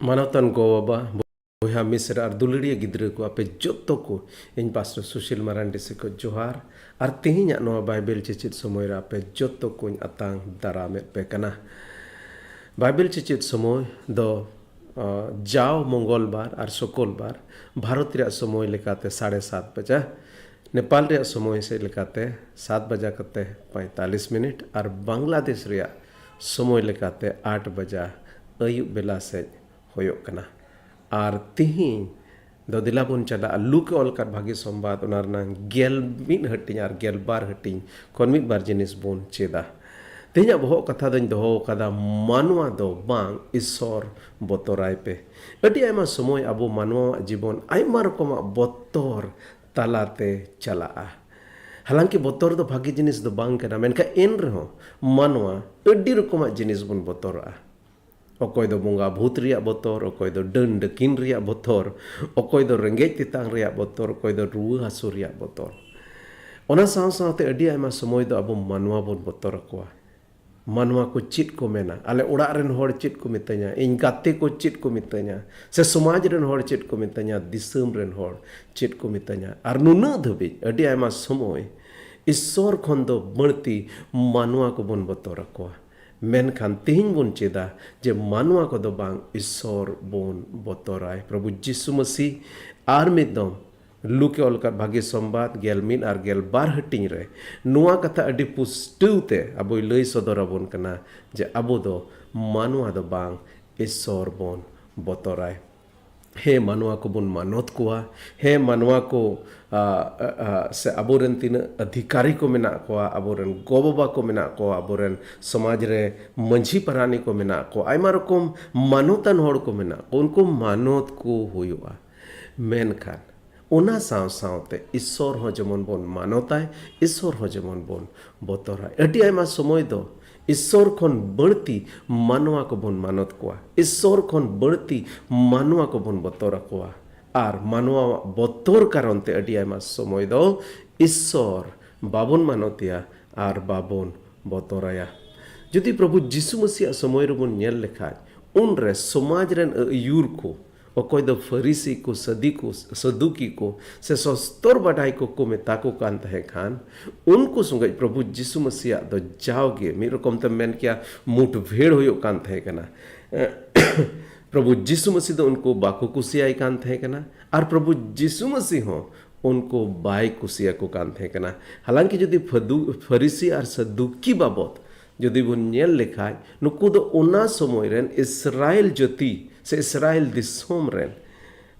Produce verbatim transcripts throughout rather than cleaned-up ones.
ᱢᱟᱱᱚᱛᱟᱱ ᱜᱚ-ᱵᱟᱵᱟ, ᱵᱚᱭᱦᱟ ᱢᱤᱥᱨᱟ ᱟᱨ ᱫᱩᱞᱟᱹᱲᱤᱭᱟᱹ ᱜᱤᱫᱽᱨᱟᱹ ᱠᱚ, ᱟᱯᱮ ᱡᱚᱛᱚ ᱠᱚ ᱤᱧ ᱯᱟᱥᱴᱚᱨ ᱥᱩᱥᱤᱞ ᱢᱟᱨᱟᱱᱰᱤ ᱥᱮᱫ ᱠᱷᱚᱱ ᱡᱚᱦᱟᱨ᱾ ᱟᱨ ᱛᱮᱦᱮᱧᱟᱜ ᱱᱚᱣᱟ ᱵᱟᱭᱵᱮᱞ ᱪᱮᱪᱮᱫ ᱥᱚᱢᱚᱭ ᱨᱮ ᱟᱯᱮ ᱡᱚᱛᱚ ᱠᱚᱧ ᱟᱛᱟᱝ ᱫᱟᱨᱟᱢᱮᱫ ᱯᱮ ᱠᱟᱱᱟ᱾ ᱵᱟᱭᱵᱮᱞ ᱪᱮᱪᱮᱫ ᱥᱚᱢᱚᱭ ᱫᱚ, ᱟ, ᱡᱟᱣ ᱢᱚᱝᱜᱚᱞ ᱵᱟᱨ ᱟᱨ ᱥᱩᱠᱚᱞ ᱵᱟᱨ ᱵᱷᱟᱨᱚᱛ ᱨᱮᱭᱟᱜ ᱥᱚᱢᱚᱭ ᱞᱮᱠᱟᱛᱮ ᱥᱟᱲᱮ ᱥᱟᱛ ᱵᱟᱡᱟ, ᱱᱮᱯᱟᱞ ᱨᱮᱭᱟᱜ ᱥᱚᱢᱚᱭ ᱥᱮᱫ ᱞᱮᱠᱟᱛᱮ ᱥᱟᱛ ᱵᱟᱡᱟ ᱠᱟᱛᱮ ᱯᱚᱸᱭᱛᱟᱞᱤᱥ ᱢᱤᱱᱤᱴ ᱟᱨ ᱵᱟᱝᱞᱟᱫᱮᱥ ᱨᱮᱭᱟᱜ ᱥᱚᱢᱚᱭ ᱞᱮᱠᱟᱛᱮ ᱟᱴ ᱵᱟᱡᱟ ᱟᱹᱭᱩᱵ ᱵᱮᱞᱟ ᱥᱮᱫ ᱦᱩᱭᱩᱜ ᱠᱟᱱᱟ᱾ ᱟᱨ ᱛᱤᱦᱤᱧ ᱫᱚ ᱫᱮᱞᱟ ᱵᱚᱱ ᱪᱟᱞᱟᱜᱼᱟ ᱞᱩᱠ ᱮ ᱚᱞ ᱟᱠᱟᱫ ᱵᱷᱟᱹᱜᱤ ᱥᱚᱢᱵᱟᱫ, ᱚᱱᱟ ᱨᱮᱱᱟᱝ ᱜᱮᱞ ᱢᱤᱫ ᱦᱟᱹᱴᱤᱧ ᱟᱨ ᱜᱮᱞ ᱵᱟᱨ ᱦᱟᱹᱴᱤᱧ ᱠᱷᱚᱱ ᱢᱤᱫ ᱵᱟᱨ ᱡᱤᱱᱤᱥ ᱵᱚᱱ ᱪᱮᱫᱟ᱾ ᱛᱮᱦᱮᱧᱟᱜ ᱵᱚᱦᱚᱜ ᱠᱟᱛᱷᱟ ᱫᱚᱧ ᱫᱚᱦᱚ ᱟᱠᱟᱫᱟ, ᱢᱟᱱᱣᱟ ᱫᱚ ᱵᱟᱝ, ᱤᱥᱥᱚᱨ ᱵᱚᱛᱚᱨᱟᱭ ᱯᱮ᱾ ᱟᱹᱰᱤ ᱟᱭᱢᱟ ᱥᱚᱢᱚᱭ ᱟᱵᱚ ᱢᱟᱱᱣᱟᱣᱟᱜ ᱡᱤᱵᱚᱱ ᱟᱭᱢᱟ ᱨᱚᱠᱚᱢᱟᱜ ᱵᱚᱛᱚᱨ ᱛᱟᱞᱟᱛᱮ ᱪᱟᱞᱟᱜᱼᱟ᱾ ᱦᱟᱞᱟᱝᱠᱤ ᱵᱚᱛᱚᱨ ᱫᱚ ᱵᱷᱟᱹᱜᱤ ᱡᱤᱱᱤᱥ ᱫᱚ ᱵᱟᱝ ᱠᱟᱱᱟ, ᱢᱮᱱᱠᱷᱟᱱ ᱮᱱ ᱨᱮᱦᱚᱸ ᱢᱟᱱᱣᱟ ᱟᱹᱰᱤ ᱨᱚᱠᱚᱢᱟᱜ ᱡᱤᱱᱤᱥ ᱵᱚᱱ ᱵᱚᱛᱚᱨᱟᱜᱼᱟ᱾ ᱚᱠᱚᱭ ᱫᱚ ᱵᱚᱸᱜᱟ ᱵᱷᱩᱛ ᱨᱮᱭᱟᱜ ᱵᱚᱛᱚᱨ, ᱚᱠᱚᱭ ᱫᱚ ᱰᱟᱹᱱ ᱰᱟᱹᱠᱤᱱ ᱨᱮᱭᱟᱜ ᱵᱚᱛᱚᱨ, ᱚᱠᱚᱭ ᱫᱚ ᱨᱮᱸᱜᱮᱡ ᱛᱮᱛᱟᱝ ᱨᱮᱭᱟᱜ ᱵᱚᱛᱚᱨ, ᱚᱠᱚᱭ ᱫᱚ ᱨᱩᱣᱟᱹ ᱦᱟᱹᱥᱩ ᱨᱮᱭᱟᱜ ᱵᱚᱛᱚᱨ᱾ ᱚᱱᱟ ᱥᱟᱶ ᱥᱟᱶᱛᱮ ᱟᱹᱰᱤ ᱟᱭᱢᱟ ᱥᱚᱢᱚᱭ ᱫᱚ ᱟᱵᱚ ᱢᱟᱱᱣᱟ ᱵᱚᱱ ᱵᱚᱛᱚᱨ ᱟᱠᱚᱣᱟ᱾ ᱢᱟᱱᱣᱟ ᱠᱚ ᱪᱮᱫ ᱠᱚ ᱢᱮᱱᱟ, ᱟᱞᱮ ᱚᱲᱟᱜ ᱨᱮᱱ ᱦᱚᱲ ᱪᱮᱫ ᱠᱚ ᱢᱤᱛᱟᱹᱧᱟ, ᱤᱧ ᱜᱟᱛᱮ ᱠᱚ ᱪᱮᱫ ᱠᱚ ᱢᱤᱛᱟᱹᱧᱟ, ᱥᱮ ᱥᱚᱢᱟᱡᱽ ᱨᱮᱱ ᱦᱚᱲ ᱪᱮᱫ ᱠᱚ ᱢᱤᱛᱟᱹᱧᱟ, ᱫᱤᱥᱚᱢ ᱨᱮᱱ ᱦᱚᱲ ᱪᱮᱫ ᱠᱚ ᱢᱤᱛᱟᱹᱧᱟ᱾ ᱟᱨ ᱱᱩᱱᱟᱹᱜ ᱫᱷᱟᱹᱵᱤᱡ ᱟᱹᱰᱤ ᱟᱭᱢᱟ ᱥᱚᱢᱚᱭ ᱤᱥᱥᱚᱨ ᱠᱷᱚᱱ ᱫᱚ ᱵᱟᱹᱲᱛᱤ ᱢᱟᱱᱣᱟ ᱠᱚᱵᱚᱱ ᱵᱚᱛᱚᱨ ᱟᱠᱚᱣᱟ᱾ ᱢᱮᱱᱠᱷᱟᱱ ᱛᱮᱦᱮᱧ ᱵᱚᱱ ᱪᱮᱫᱟ ᱡᱮ ᱢᱟᱱᱣᱟ ᱠᱚᱫᱚ ᱵᱟᱝ, ᱤᱥᱥᱚᱨ ᱵᱚᱱ ᱵᱚᱛᱚᱨᱟᱭ᱾ ᱯᱨᱚᱵᱷᱩ ᱡᱤᱥᱩ ᱢᱟᱹᱥᱤ ᱟᱨ ᱢᱤᱫ ᱫᱚᱢ ᱞᱩᱠ ᱮ ᱚᱞ ᱟᱠᱟᱫ ᱵᱷᱟᱹᱜᱤ ᱥᱚᱢᱵᱟᱫ ᱜᱮᱞ ᱢᱤᱫ ᱟᱨ ᱜᱮᱞ ᱵᱟᱨ ᱦᱟᱹᱴᱤᱧ ᱨᱮ ᱱᱚᱣᱟ ᱠᱟᱛᱷᱟ ᱟᱹᱰᱤ ᱯᱩᱥᱴᱟᱹᱣ ᱛᱮ ᱟᱵᱚᱭ ᱞᱟᱹᱭ ᱥᱚᱫᱚᱨ ᱟᱵᱚᱱ ᱠᱟᱱᱟ ᱡᱮ ᱟᱵᱚ ᱫᱚ ᱢᱟᱱᱣᱟ ᱫᱚ ᱵᱟᱝ, ᱤᱥᱥᱚᱨ ᱵᱚᱱ ᱵᱚᱛᱚᱨᱟᱭ᱾ ᱦᱮᱸ, ᱢᱟᱱᱣᱟ ᱠᱚᱵᱚᱱ ᱢᱟᱱᱚᱛ ᱠᱚᱣᱟ᱾ ᱦᱮᱸ, ᱢᱟᱱᱣᱟ ᱠᱚ, ᱟ, ᱟ, ᱟ, ᱥᱮ ᱟᱵᱚᱨᱮᱱ ᱛᱤᱱᱟᱹᱜ ᱚᱫᱷᱤᱠᱟᱨᱤ ᱠᱚ ᱢᱮᱱᱟᱜ ᱠᱚᱣᱟ, ᱟᱵᱚᱨᱮᱱ ᱜᱚ-ᱵᱟᱵᱟ ᱠᱚ ᱢᱮᱱᱟᱜ ᱠᱚᱣᱟ, ᱟᱵᱚᱨᱮᱱ ᱥᱚᱢᱟᱡᱽ ᱨᱮ ᱢᱟᱹᱡᱷᱤ ᱯᱟᱨᱟᱱᱤᱠ ᱠᱚ ᱢᱮᱱᱟᱜ ᱠᱚᱣᱟ, ᱟᱭᱢᱟ ᱨᱚᱠᱚᱢ ᱢᱟᱱᱚᱛᱟᱱ ᱦᱚᱲ ᱠᱚ ᱢᱮᱱᱟᱜ ᱠᱚᱣᱟ, ᱩᱱᱠᱩ ᱢᱟᱱᱚᱛ ᱠᱚ ᱦᱩᱭᱩᱜᱼᱟ᱾ ᱢᱮᱱᱠᱷᱟᱱ ᱚᱱᱟ ᱥᱟᱶ ᱥᱟᱶᱛᱮ ᱤᱥᱥᱚᱨ ᱦᱚᱸ ᱡᱮᱢᱚᱱ ᱵᱚᱱ ᱢᱟᱱᱚᱛᱟᱭ, ᱤᱥᱥᱚᱨ ᱦᱚᱸ ᱡᱮᱢᱚᱱ ᱵᱚᱱ ᱵᱚᱛᱚᱨᱟᱭ᱾ ᱟᱹᱰᱤ ᱟᱭᱢᱟ ᱥᱚᱢᱚᱭ ᱫᱚ ᱤᱥᱥᱚᱨ ᱠᱷᱚᱱ ᱵᱟᱹᱲᱛᱤ ᱢᱟᱱᱣᱟ ᱠᱚᱵᱚᱱ ᱢᱟᱱᱚᱛ ᱠᱚᱣᱟ, ᱤᱥᱥᱚᱨ ᱠᱷᱚᱱ ᱵᱟᱹᱲᱛᱤ ᱢᱟᱱᱣᱟ ᱠᱚᱵᱚᱱ ᱵᱚᱛᱚᱨ ᱟᱠᱚᱣᱟ᱾ ᱟᱨ ᱢᱟᱱᱣᱟᱣᱟᱜ ᱵᱚᱛᱚᱨ ᱠᱟᱨᱚᱱ ᱛᱮ ᱟᱹᱰᱤ ᱟᱭᱢᱟ ᱥᱚᱢᱚᱭ ᱫᱚ ᱤᱥᱥᱚᱨ ᱵᱟᱵᱚᱱ ᱢᱟᱱᱚᱛᱮᱭᱟ ᱟᱨ ᱵᱟᱵᱚᱱ ᱵᱚᱛᱚᱨᱟᱭᱟ᱾ ᱡᱩᱫᱤ ᱯᱨᱚᱵᱷᱩ ᱡᱤᱥᱩ ᱢᱟᱹᱥᱤᱭᱟᱜ ᱥᱚᱢᱚᱭ ᱨᱮᱵᱚᱱ ᱧᱮᱞ ᱞᱮᱠᱷᱟᱡ, ᱩᱱᱨᱮ ᱥᱚᱢᱟᱡᱽ ᱨᱮᱱ ᱟᱹᱭᱩᱨ ᱠᱚ, ᱚᱠᱚᱭ ᱫᱚ ᱯᱷᱟᱹᱨᱤᱥᱤ ᱠᱚ, ᱥᱟᱹᱫᱤ ᱠᱚ, ᱥᱟᱹᱫᱩᱠᱤ ᱠᱚ, ᱥᱮ ᱥᱚᱥᱛᱚᱨ ᱵᱟᱰᱟᱭ ᱠᱚᱠᱚ ᱢᱮᱛᱟ ᱠᱚ ᱠᱟᱱ ᱛᱟᱦᱮᱸ ᱠᱷᱟᱱ, ᱩᱱᱠᱩ ᱥᱚᱸᱜᱮ ᱯᱨᱚᱵᱷᱩ ᱡᱤᱥᱩ ᱢᱟᱹᱥᱤᱭᱟᱜ ᱫᱚ ᱡᱟᱣᱜᱮ ᱢᱤᱫ ᱨᱚᱠᱚᱢ ᱛᱮᱢ ᱢᱮᱱ ᱠᱮᱭᱟ, ᱢᱩᱴᱵᱷᱮᱲ ᱦᱩᱭᱩᱜ ᱠᱟᱱ ᱛᱟᱦᱮᱸ ᱠᱟᱱᱟ᱾ ᱯᱨᱚᱵᱷᱩ ᱡᱤᱥᱩ ᱢᱟᱹᱥᱤ ᱫᱚ ᱩᱱᱠᱩ ᱵᱟᱠᱚ ᱠᱩᱥᱤᱭᱟᱭ ᱠᱟᱱ ᱛᱟᱦᱮᱸ ᱠᱟᱱᱟ᱾ ᱟᱨ ᱯᱨᱚᱵᱷᱩ ᱡᱤᱥᱩ ᱢᱟᱹᱥᱤ ᱦᱚᱸ ᱩᱱᱠᱩ ᱵᱟᱭ ᱠᱩᱥᱤᱭᱟᱠᱚ ᱠᱟᱱ ᱛᱟᱦᱮᱸ ᱠᱟᱱᱟ᱾ ᱦᱟᱞᱟᱝᱠᱤ ᱡᱩᱫᱤ ᱯᱷᱟᱹᱫᱩ-, ᱯᱷᱟᱹᱨᱤᱥᱤ ᱟᱨ ᱥᱟᱫᱩᱠᱤ ᱵᱟᱵᱚᱛ ᱡᱩᱫᱤ ᱵᱚᱱ ᱧᱮᱞ ᱞᱮᱠᱷᱟᱡ, ᱱᱩᱠᱩ ᱫᱚ ᱚᱱᱟ ᱥᱚᱢᱚᱭ ᱨᱮᱱ ᱤᱥᱨᱟᱭᱮᱞ ᱡᱟᱹᱛᱤ ᱥᱮ ᱤᱥᱨᱟᱭᱮᱞ ᱫᱤᱥᱚᱢ ᱨᱮᱱ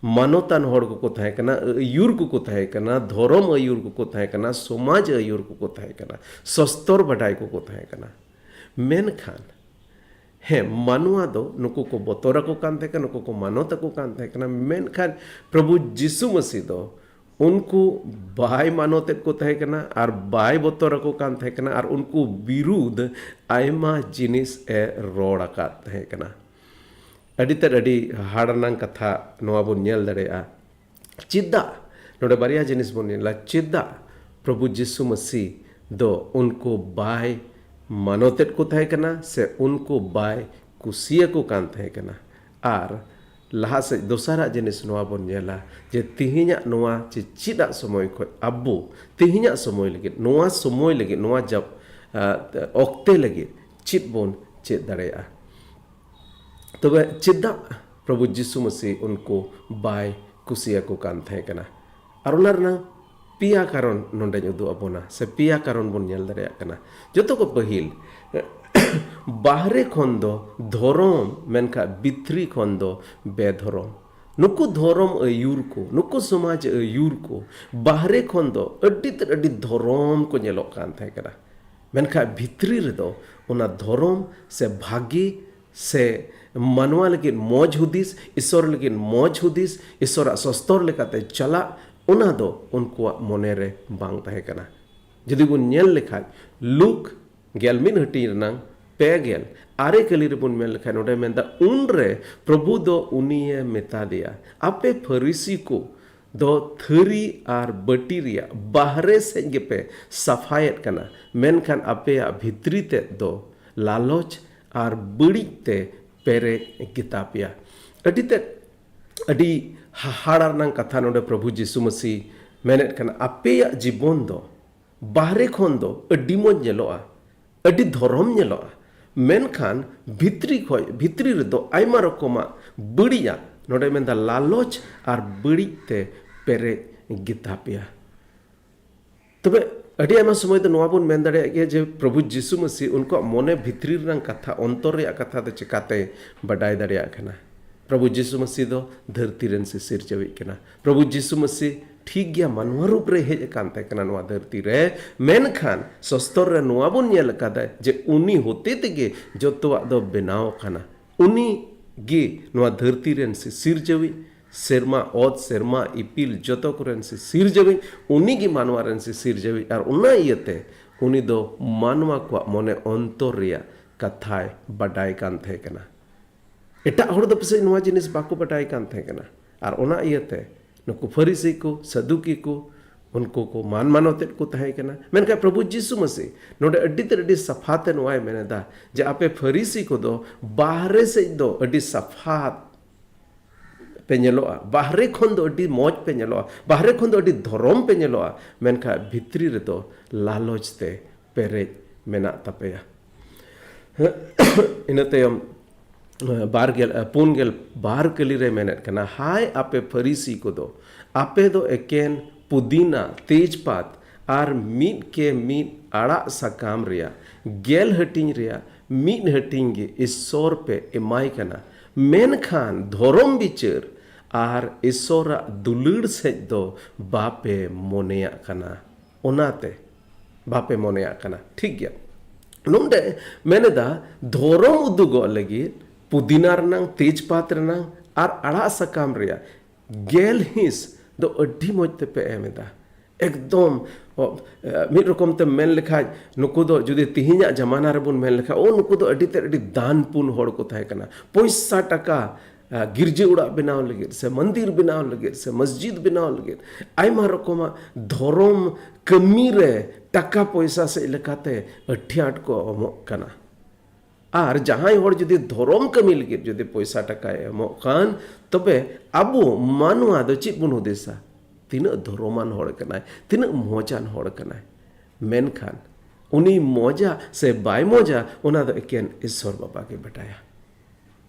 ᱢᱟᱱᱚᱛᱟᱱ ᱦᱚᱲ ᱠᱚᱠᱚ ᱛᱟᱦᱮᱸ ᱠᱟᱱᱟ, ᱟᱹᱭᱩᱨ ᱠᱚᱠᱚ ᱛᱟᱦᱮᱸ ᱠᱟᱱᱟ, ᱫᱷᱚᱨᱚᱢ ᱟᱹᱭᱩᱨ ᱠᱚᱠᱚ ᱛᱟᱦᱮᱸ ᱠᱟᱱᱟ, ᱥᱚᱢᱟᱡᱽ ᱟᱹᱭᱩᱨ ᱠᱚᱠᱚ ᱛᱟᱦᱮᱸ ᱠᱟᱱᱟ, ᱥᱚᱥᱛᱚᱨ ᱵᱟᱰᱟᱭ ᱠᱚᱠᱚ ᱛᱟᱦᱮᱸ ᱠᱟᱱᱟ᱾ ᱢᱮᱱᱠᱷᱟᱱ ᱦᱮᱸ, ᱢᱟᱱᱣᱟ ᱫᱚ ᱱᱩᱠᱩ ᱠᱚ ᱵᱚᱛᱚᱨ ᱟᱠᱚ ᱠᱟᱱ ᱛᱟᱦᱮᱸ ᱠᱟᱱᱟ, ᱱᱩᱠᱩ ᱠᱚ ᱢᱟᱱᱚᱛ ᱟᱠᱚ ᱠᱟᱱ ᱛᱟᱦᱮᱸ ᱠᱟᱱᱟ, ᱢᱮᱱᱠᱷᱟᱱ ᱯᱨᱚᱵᱷᱩ ᱡᱤᱥᱩ ᱢᱟᱹᱥᱤ ᱫᱚ ᱩᱱᱠᱩ ᱵᱟᱭ ᱢᱟᱱᱚᱛᱮᱫ ᱠᱚ ᱛᱟᱦᱮᱸ ᱠᱟᱱᱟ ᱟᱨ ᱵᱟᱭ ᱵᱚᱛᱚᱨ ᱟᱠᱚ ᱠᱟᱱ ᱛᱟᱦᱮᱸ ᱠᱟᱱᱟ ᱟᱨ ᱩᱱᱠᱩ ᱵᱤᱨᱩᱫᱷ ᱟᱭᱢᱟ ᱡᱤᱱᱤᱥ ᱮ ᱨᱚᱲ ᱟᱠᱟᱫ ᱛᱟᱦᱮᱸ ᱠᱟᱱᱟ᱾ ᱟᱹᱰᱤ ᱛᱮᱫ ᱟᱹᱰᱤ ᱦᱟᱦᱟᱲᱟᱱᱟᱝ ᱠᱟᱛᱷᱟ ᱱᱚᱣᱟ ᱵᱚᱱ ᱧᱮᱞ ᱫᱟᱲᱮᱭᱟᱜᱼᱟ᱾ ᱪᱮᱫᱟᱜ? ᱱᱚᱰᱮ ᱵᱟᱨᱭᱟ ᱡᱤᱱᱤᱥ ᱵᱚᱱ ᱧᱮᱞᱟ᱾ ᱪᱮᱫᱟᱜ ᱯᱨᱚᱵᱷᱩ ᱡᱤᱥᱩ ᱢᱟᱹᱥᱤ ᱫᱚ ᱩᱱᱠᱩ ᱵᱟᱭ ᱢᱟᱱᱚᱛᱮᱫ ᱠᱚ ᱛᱟᱦᱮᱸ ᱠᱟᱱᱟ ᱥᱮ ᱩᱱᱠᱩ ᱵᱟᱭ ᱠᱩᱥᱤᱭᱟᱠᱚ ᱠᱟᱱ ᱛᱟᱦᱮᱸ ᱠᱟᱱᱟ? ᱟᱨ ᱞᱟᱦᱟ ᱥᱮᱫ ᱫᱚᱥᱟᱨᱟᱜ ᱡᱤᱱᱤᱥ ᱱᱚᱣᱟ ᱵᱚᱱ ᱧᱮᱞᱟ ᱡᱮ ᱛᱤᱦᱤᱧᱟᱜ ᱱᱚᱣᱟ ᱪᱮ ᱪᱮᱫᱟᱜ ᱥᱚᱢᱚᱭ ᱠᱷᱚᱱ ᱟᱵᱚ ᱛᱤᱦᱤᱧᱟᱜ ᱥᱚᱢᱚᱭ ᱞᱟᱹᱜᱤᱫ, ᱱᱚᱣᱟ ᱥᱚᱢᱚᱭ ᱞᱟᱹᱜᱤᱫ, ᱱᱚᱣᱟ ᱡᱟᱯ-, ᱟ, ᱚᱠᱛᱮ ᱞᱟᱹᱜᱤᱫ ᱪᱮᱫ ᱵᱚᱱ ᱪᱮᱫ ᱫᱟᱲᱮᱭᱟᱜᱼᱟ? ᱛᱚᱵᱮ ᱪᱮᱫᱟᱜ ᱯᱨᱚᱵᱷᱩ ᱡᱤᱥᱩ ᱢᱟᱹᱥᱤ ᱩᱱᱠᱩ ᱵᱟᱭ ᱠᱩᱥᱤᱭᱟᱠᱚ ᱠᱟᱱ ᱛᱟᱦᱮᱸ ᱠᱟᱱᱟ? ᱟᱨ ᱚᱱᱟ ᱨᱮᱱᱟᱜ ᱯᱮᱭᱟ ᱠᱟᱨᱚᱱ ᱱᱚᱰᱮᱧ ᱩᱫᱩᱜ ᱟᱵᱚᱱᱟ, ᱥᱮ ᱯᱮᱭᱟ ᱠᱟᱨᱚᱱ ᱵᱚᱱ ᱧᱮᱞ ᱫᱟᱲᱮᱭᱟᱜ ᱠᱟᱱᱟ᱾ ᱡᱚᱛᱚ ᱠᱚ ᱯᱟᱹᱦᱤᱞ, ᱵᱟᱦᱨᱮ ᱠᱷᱚᱱ ᱫᱚ ᱫᱷᱚᱨᱚᱢ, ᱢᱮᱱᱠᱷᱟᱱ ᱵᱷᱤᱛᱨᱤ ᱠᱷᱚᱱ ᱫᱚ ᱵᱮᱫᱷᱚᱨᱚᱢ᱾ ᱱᱩᱠᱩ ᱫᱷᱚᱨᱚᱢ ᱟᱹᱭᱩᱨ ᱠᱚ, ᱱᱩᱠᱩ ᱥᱚᱢᱟᱡᱽ ᱟᱹᱭᱩᱨ ᱠᱚ ᱵᱟᱦᱨᱮ ᱠᱷᱚᱱ ᱫᱚ ᱟᱹᱰᱤ ᱛᱮᱫ ᱟᱹᱰᱤ ᱫᱷᱚᱨᱚᱢ ᱠᱚ ᱧᱮᱞᱚᱜ ᱠᱟᱱ ᱛᱟᱦᱮᱸ ᱠᱟᱱᱟ, ᱢᱮᱱᱠᱷᱟᱱ ᱵᱷᱤᱛᱨᱤ ᱨᱮᱫᱚ ᱚᱱᱟ ᱫᱷᱚᱨᱚᱢ ᱥᱮ ᱵᱷᱟᱹᱜᱤ ᱥᱮ ᱢᱟᱱᱣᱟ ᱞᱟᱹᱜᱤᱫ ᱢᱚᱡᱽ ᱦᱩᱫᱤᱥ, ᱤᱥᱚᱨ ᱞᱟᱹᱜᱤᱫ ᱢᱚᱡᱽ ᱦᱩᱫᱤᱥ, ᱤᱥᱚᱨᱟᱜ ᱥᱚᱥᱛᱚᱨ ᱞᱮᱠᱟᱛᱮ ᱪᱟᱞᱟᱜ, ᱚᱱᱟ ᱫᱚ ᱩᱱᱠᱩᱣᱟᱜ ᱢᱚᱱᱮ ᱨᱮ ᱵᱟᱝ ᱛᱟᱦᱮᱸ ᱠᱟᱱᱟ᱾ ᱡᱩᱫᱤ ᱵᱚᱱ ᱧᱮᱞ ᱞᱮᱠᱷᱟᱡ, ᱞᱩᱠ ᱜᱮᱞ ᱢᱤᱫ ᱦᱟᱹᱴᱤᱧ ᱨᱮᱱᱟᱝ ᱯᱮ ᱜᱮᱞ ᱟᱨᱮ ᱠᱟᱹᱞᱤ ᱨᱮᱵᱚᱱ ᱢᱮᱱ ᱞᱮᱠᱷᱟᱡ, ᱱᱚᱰᱮ ᱢᱮᱱᱫᱟ, ᱩᱱᱨᱮ ᱯᱨᱚᱵᱷᱩ ᱫᱚ ᱩᱱᱤᱭᱮ ᱢᱮᱛᱟ ᱫᱮᱭᱟ, ᱟᱯᱮ ᱯᱷᱟᱹᱨᱤᱥᱤ ᱠᱚ ᱫᱚ ᱛᱷᱟᱹᱨᱤ ᱟᱨ ᱵᱟᱹᱴᱤ ᱨᱮᱭᱟᱜ ᱵᱟᱦᱨᱮ ᱥᱮᱫ ᱜᱮᱯᱮ ᱥᱟᱯᱷᱟᱭᱮᱫ ᱠᱟᱱᱟ, ᱢᱮᱱᱠᱷᱟᱱ ᱟᱯᱮᱭᱟᱜ ᱵᱷᱤᱛᱨᱤ ᱛᱮᱫ ᱫᱚ ᱞᱟᱞᱚᱪ ᱟᱨ ᱵᱟᱹᱲᱤᱡ ᱛᱮ ᱯᱮᱨᱮᱡ ᱜᱮᱛᱟ ᱯᱮᱭᱟ᱾ ᱟᱹᱰᱤ ᱛᱮᱫ, ᱟᱹᱰᱤ ᱦᱟᱦᱟᱲᱟ ᱨᱮᱱᱟᱜ ᱠᱟᱛᱷᱟ ᱱᱚᱰᱮ ᱯᱨᱚᱵᱷᱩ ᱡᱤᱥᱩ ᱢᱟᱹᱥᱤ ᱢᱮᱱᱮᱫ ᱠᱟᱱᱟ, ᱟᱯᱮᱭᱟᱜ ᱡᱤᱵᱚᱱ ᱫᱚ ᱵᱟᱦᱨᱮ ᱠᱷᱚᱱ ᱫᱚ ᱟᱹᱰᱤ ᱢᱚᱡᱽ ᱧᱮᱞᱚᱜᱼᱟ, ᱟᱹᱰᱤ ᱫᱷᱚᱨᱚᱢ ᱧᱮᱞᱚᱜᱼᱟ, ᱢᱮᱱᱠᱷᱟᱱ ᱵᱷᱤᱛᱨᱤ ᱠᱷᱚᱡ, ᱵᱷᱤᱛᱨᱤ ᱨᱮᱫᱚ ᱟᱭᱢᱟ ᱨᱚᱠᱚᱢᱟᱜ ᱵᱟᱹᱲᱤᱡᱟᱜ, ᱱᱚᱰᱮ ᱢᱮᱱᱫᱟ ᱞᱟᱞᱚᱪ ᱟᱨ ᱵᱟᱹᱲᱤᱡ ᱛᱮ ᱯᱮᱨᱮᱡ ᱜᱮᱛᱟ ᱯᱮᱭᱟ᱾ ᱛᱚᱵᱮ ᱟᱹᱰᱤ ᱟᱭᱢᱟ ᱥᱚᱢᱚᱭ ᱫᱚ ᱱᱚᱣᱟ ᱵᱚᱱ ᱢᱮᱱ ᱫᱟᱲᱮᱭᱟᱜ ᱜᱮᱭᱟ ᱡᱮ ᱯᱨᱚᱵᱷᱩ ᱡᱤᱥᱩ ᱢᱟᱹᱥᱤ ᱩᱱᱠᱩᱣᱟᱜ ᱢᱚᱱᱮ ᱵᱷᱤᱛᱨᱤ ᱨᱮᱱᱟᱜ ᱠᱟᱛᱷᱟ, ᱚᱱᱛᱚᱨ ᱨᱮᱭᱟᱜ ᱠᱟᱛᱷᱟ ᱫᱚ ᱪᱮᱠᱟᱛᱮ ᱵᱟᱰᱟᱭ ᱫᱟᱲᱮᱭᱟᱜ ᱠᱟᱱᱟ? ᱯᱨᱚᱵᱷᱩ ᱡᱤᱥᱩ ᱢᱟᱹᱥᱤ ᱫᱚ ᱫᱷᱟᱹᱨᱛᱤ ᱨᱮᱱ ᱥᱤᱥᱤᱨ ᱡᱟᱹᱣᱤᱡ ᱠᱟᱱᱟ᱾ ᱯᱨᱚᱵᱷᱩ ᱡᱤᱥᱩ ᱢᱟᱹᱥᱤ ᱴᱷᱤᱠ ᱜᱮᱭᱟ, ᱢᱟᱱᱣᱟ ᱨᱩᱯ ᱨᱮ ᱦᱮᱡ ᱟᱠᱟᱱ ᱛᱟᱦᱮᱸ ᱠᱟᱱᱟ ᱱᱚᱣᱟ ᱫᱷᱟᱹᱨᱛᱤ ᱨᱮ, ᱢᱮᱱᱠᱷᱟᱱ ᱥᱚᱥᱛᱚᱨ ᱨᱮ ᱱᱚᱣᱟ ᱵᱚᱱ ᱧᱮᱞ ᱟᱠᱟᱫᱟ ᱡᱮ ᱩᱱᱤ ᱦᱚᱛᱮ ᱛᱮᱜᱮ ᱡᱚᱛᱚᱣᱟᱜ ᱫᱚ ᱵᱮᱱᱟᱣ ᱟᱠᱟᱱᱟ᱾ ᱩᱱᱤ ᱜᱮ ᱱᱚᱣᱟ ᱫᱷᱟᱹᱨᱛᱤ ᱨᱮᱱ ᱥᱤᱥᱤᱨ ᱡᱟᱹᱣᱤᱡ, ᱥᱮᱨᱢᱟ ᱚᱛ, ᱥᱮᱨᱢᱟ ᱤᱯᱤᱞ ᱡᱚᱛᱚ ᱠᱚᱨᱮᱱ ᱥᱤᱥᱤᱨ ᱡᱟᱹᱣᱤᱡ, ᱩᱱᱤ ᱜᱮ ᱢᱟᱱᱣᱟ ᱨᱮᱱ ᱥᱤᱥᱤᱨ ᱡᱟᱹᱣᱤᱡ᱾ ᱟᱨ ᱚᱱᱟ ᱤᱭᱟᱹᱛᱮ ᱩᱱᱤ ᱫᱚ ᱢᱟᱱᱣᱟ ᱠᱚᱣᱟᱜ ᱢᱚᱱᱮ ᱚᱱᱛᱚᱨ ᱨᱮᱭᱟᱜ ᱠᱟᱛᱷᱟᱭ ᱵᱟᱰᱟᱭ ᱠᱟᱱ ᱛᱟᱦᱮᱸ ᱠᱟᱱᱟ᱾ ᱮᱴᱟᱜ ᱦᱚᱲ ᱫᱚ ᱯᱟᱥᱮᱡ ᱱᱚᱣᱟ ᱡᱤᱱᱤᱥ ᱵᱟᱠᱚ ᱵᱟᱰᱟᱭ ᱠᱟᱱ ᱛᱟᱦᱮᱸ ᱠᱟᱱᱟ᱾ ᱟᱨ ᱚᱱᱟ ᱤᱭᱟᱹᱛᱮ ᱱᱩᱠᱩ ᱯᱷᱟᱹᱨᱤᱥᱤ ᱠᱚ, ᱥᱟᱫᱩᱠᱤ ᱠᱚ, ᱩᱱᱠᱩ ᱠᱚ ᱢᱟᱱ ᱢᱟᱱᱚᱛᱮᱫ ᱠᱚ ᱛᱟᱦᱮᱸ ᱠᱟᱱᱟ᱾ ᱢᱮᱱᱠᱷᱟᱱ ᱯᱨᱚᱵᱷᱩ ᱡᱤᱥᱩ ᱢᱟᱹᱥᱤ ᱱᱚᱰᱮ ᱟᱹᱰᱤ ᱛᱮᱫ ᱟᱹᱰᱤ ᱥᱟᱯᱷᱟ ᱛᱮ ᱱᱚᱣᱟᱭ ᱢᱮᱱ ᱮᱫᱟ ᱡᱮ ᱟᱯᱮ ᱯᱷᱟᱹᱨᱤᱥᱤ ᱠᱚᱫᱚ ᱵᱟᱦᱨᱮ ᱥᱮᱫ ᱫᱚ ᱟᱹᱰᱤ ᱥᱟᱯᱷᱟ ᱯᱮ ᱧᱮᱞᱚᱜᱼᱟ, ᱵᱟᱦᱨᱮ ᱠᱷᱚᱱ ᱫᱚ ᱟᱹᱰᱤ ᱢᱚᱡᱽ ᱯᱮ ᱧᱮᱞᱚᱜᱼᱟ, ᱵᱟᱦᱨᱮ ᱠᱷᱚᱱ ᱫᱚ ᱟᱹᱰᱤ ᱫᱷᱚᱨᱚᱢ ᱯᱮ ᱧᱮᱞᱚᱜᱼᱟ, ᱢᱮᱱᱠᱷᱟᱱ ᱵᱷᱤᱛᱨᱤ ᱨᱮᱫᱚ ᱞᱟᱞᱚᱪ ᱛᱮ ᱯᱮᱨᱮᱡ ᱢᱮᱱᱟᱜ ᱛᱟᱯᱮᱭᱟ᱾ ᱤᱱᱟᱹ ᱛᱟᱭᱚᱢ ᱵᱟᱨ ᱜᱮᱞ, ᱯᱩᱱ ᱜᱮᱞ ᱵᱟᱨ ᱠᱟᱹᱞᱤ ᱨᱮ ᱢᱮᱱᱮᱫ ᱠᱟᱱᱟ, ᱦᱟᱭ ᱟᱯᱮ ᱯᱷᱟᱹᱨᱤᱥᱤ ᱠᱚᱫᱚ, ᱟᱯᱮ ᱫᱚ ᱮᱠᱮᱱ ᱯᱩᱫᱤᱱᱟ, ᱛᱮᱡᱽᱯᱟᱛ ᱟᱨ ᱢᱤᱫ ᱠᱮ ᱢᱤᱫ ᱟᱲᱟᱜ ᱥᱟᱠᱟᱢ ᱨᱮᱭᱟᱜ ᱜᱮᱞ ᱦᱟᱹᱴᱤᱧ ᱨᱮᱭᱟᱜ ᱢᱤᱫ ᱦᱟᱹᱴᱤᱧ ᱜᱮ ᱤᱥᱥᱚᱨ ᱯᱮ ᱮᱢᱟᱭ ᱠᱟᱱᱟ, ᱢᱮᱱᱠᱷᱟᱱ ᱫᱷᱚᱨᱚᱢ ᱵᱤᱪᱟᱹᱨ ᱟᱨ ᱤᱥᱥᱚᱨᱟᱜ ᱫᱩᱞᱟᱹᱲ ᱥᱮᱫ ᱫᱚ ᱵᱟᱯᱮ ᱢᱚᱱᱮᱭᱟᱜ ᱠᱟᱱᱟ᱾ ᱚᱱᱟᱛᱮ ᱵᱟᱯᱮ ᱢᱚᱱᱮᱭᱟᱜ ᱠᱟᱱᱟ᱾ ᱴᱷᱤᱠ ᱜᱮᱭᱟ, ᱱᱚᱰᱮ ᱢᱮᱱ ᱮᱫᱟ, ᱫᱷᱚᱨᱚᱢ ᱩᱫᱩᱜᱚᱜ ᱞᱟᱹᱜᱤᱫ ᱯᱩᱫᱤᱱᱟ ᱨᱮᱱᱟᱝ, ᱛᱮᱡᱽᱯᱟᱛ ᱨᱮᱱᱟᱝ ᱟᱨ ᱟᱲᱟᱜ ᱥᱟᱠᱟᱢ ᱨᱮᱭᱟᱜ ᱜᱮᱞ ᱦᱤᱸᱥ ᱫᱚ ᱟᱹᱰᱤ ᱢᱚᱡᱽ ᱛᱮᱯᱮ ᱮᱢ ᱮᱫᱟ᱾ ᱮᱠᱫᱚᱢ, ᱚ, ᱢᱤᱫ ᱨᱚᱠᱚᱢ ᱛᱮᱢ ᱢᱮᱱ ᱞᱮᱠᱷᱟᱡ, ᱱᱩᱠᱩ ᱫᱚ ᱡᱩᱫᱤ ᱛᱤᱦᱤᱧᱟᱜ ᱡᱟᱢᱟᱱᱟ ᱨᱮᱵᱚᱱ ᱢᱮᱱ ᱞᱮᱠᱷᱟᱡ, ᱚ, ᱱᱩᱠᱩ ᱫᱚ ᱟᱹᱰᱤ ᱛᱮᱫ ᱟᱹᱰᱤ ᱫᱟᱱ ᱯᱩᱱ ᱦᱚᱲ ᱠᱚ ᱛᱟᱦᱮᱸ ᱠᱟᱱᱟ᱾ ᱯᱚᱭᱥᱟ ᱴᱟᱠᱟ, ᱟ, ᱜᱤᱨᱡᱟᱹ ᱚᱲᱟᱜ ᱵᱮᱱᱟᱣ ᱞᱟᱹᱜᱤᱫ ᱥᱮ ᱢᱚᱱᱫᱤᱨ ᱵᱮᱱᱟᱣ ᱞᱟᱹᱜᱤᱫ ᱥᱮ ᱢᱚᱥᱡᱤᱫ ᱵᱮᱱᱟᱣ ᱞᱟᱹᱜᱤᱫ, ᱟᱭᱢᱟ ᱨᱚᱠᱚᱢᱟᱜ ᱫᱷᱚᱨᱚᱢ ᱠᱟᱹᱢᱤ ᱨᱮ ᱴᱟᱠᱟ ᱯᱚᱭᱥᱟ ᱥᱮᱫ ᱞᱮᱠᱟᱛᱮ ᱟᱹᱰᱤ ᱟᱸᱴ ᱠᱚ ᱮᱢᱚᱜ ᱠᱟᱱᱟ᱾ ᱟᱨ ᱡᱟᱦᱟᱸᱭ ᱦᱚᱲ ᱡᱩᱫᱤ ᱫᱷᱚᱨᱚᱢ ᱠᱟᱹᱢᱤ ᱞᱟᱹᱜᱤᱫ ᱡᱩᱫᱤ ᱯᱚᱭᱥᱟ ᱴᱟᱠᱟᱭ ᱮᱢᱚᱜ ᱠᱷᱟᱱ, ᱛᱚᱵᱮ ᱟᱵᱚ ᱢᱟᱱᱣᱟ ᱫᱚ ᱪᱮᱫ ᱵᱚᱱ ᱦᱩᱫᱤᱥᱟ? ᱛᱤᱱᱟᱹᱜ ᱫᱷᱚᱨᱚᱢᱟᱱ ᱦᱚᱲ ᱠᱟᱱᱟᱭ, ᱛᱤᱱᱟᱹᱜ ᱢᱚᱡᱟᱱ ᱦᱚᱲ ᱠᱟᱱᱟᱭ᱾ ᱢᱮᱱᱠᱷᱟᱱ ᱩᱱᱤ ᱢᱚᱡᱟ ᱥᱮ ᱵᱟᱭ ᱢᱚᱡᱟ, ᱚᱱᱟ ᱫᱚ ᱮᱠᱮᱱ ᱤᱥᱥᱚᱨ ᱵᱟᱵᱟ ᱜᱮ ᱵᱟᱰᱟᱭᱟ᱾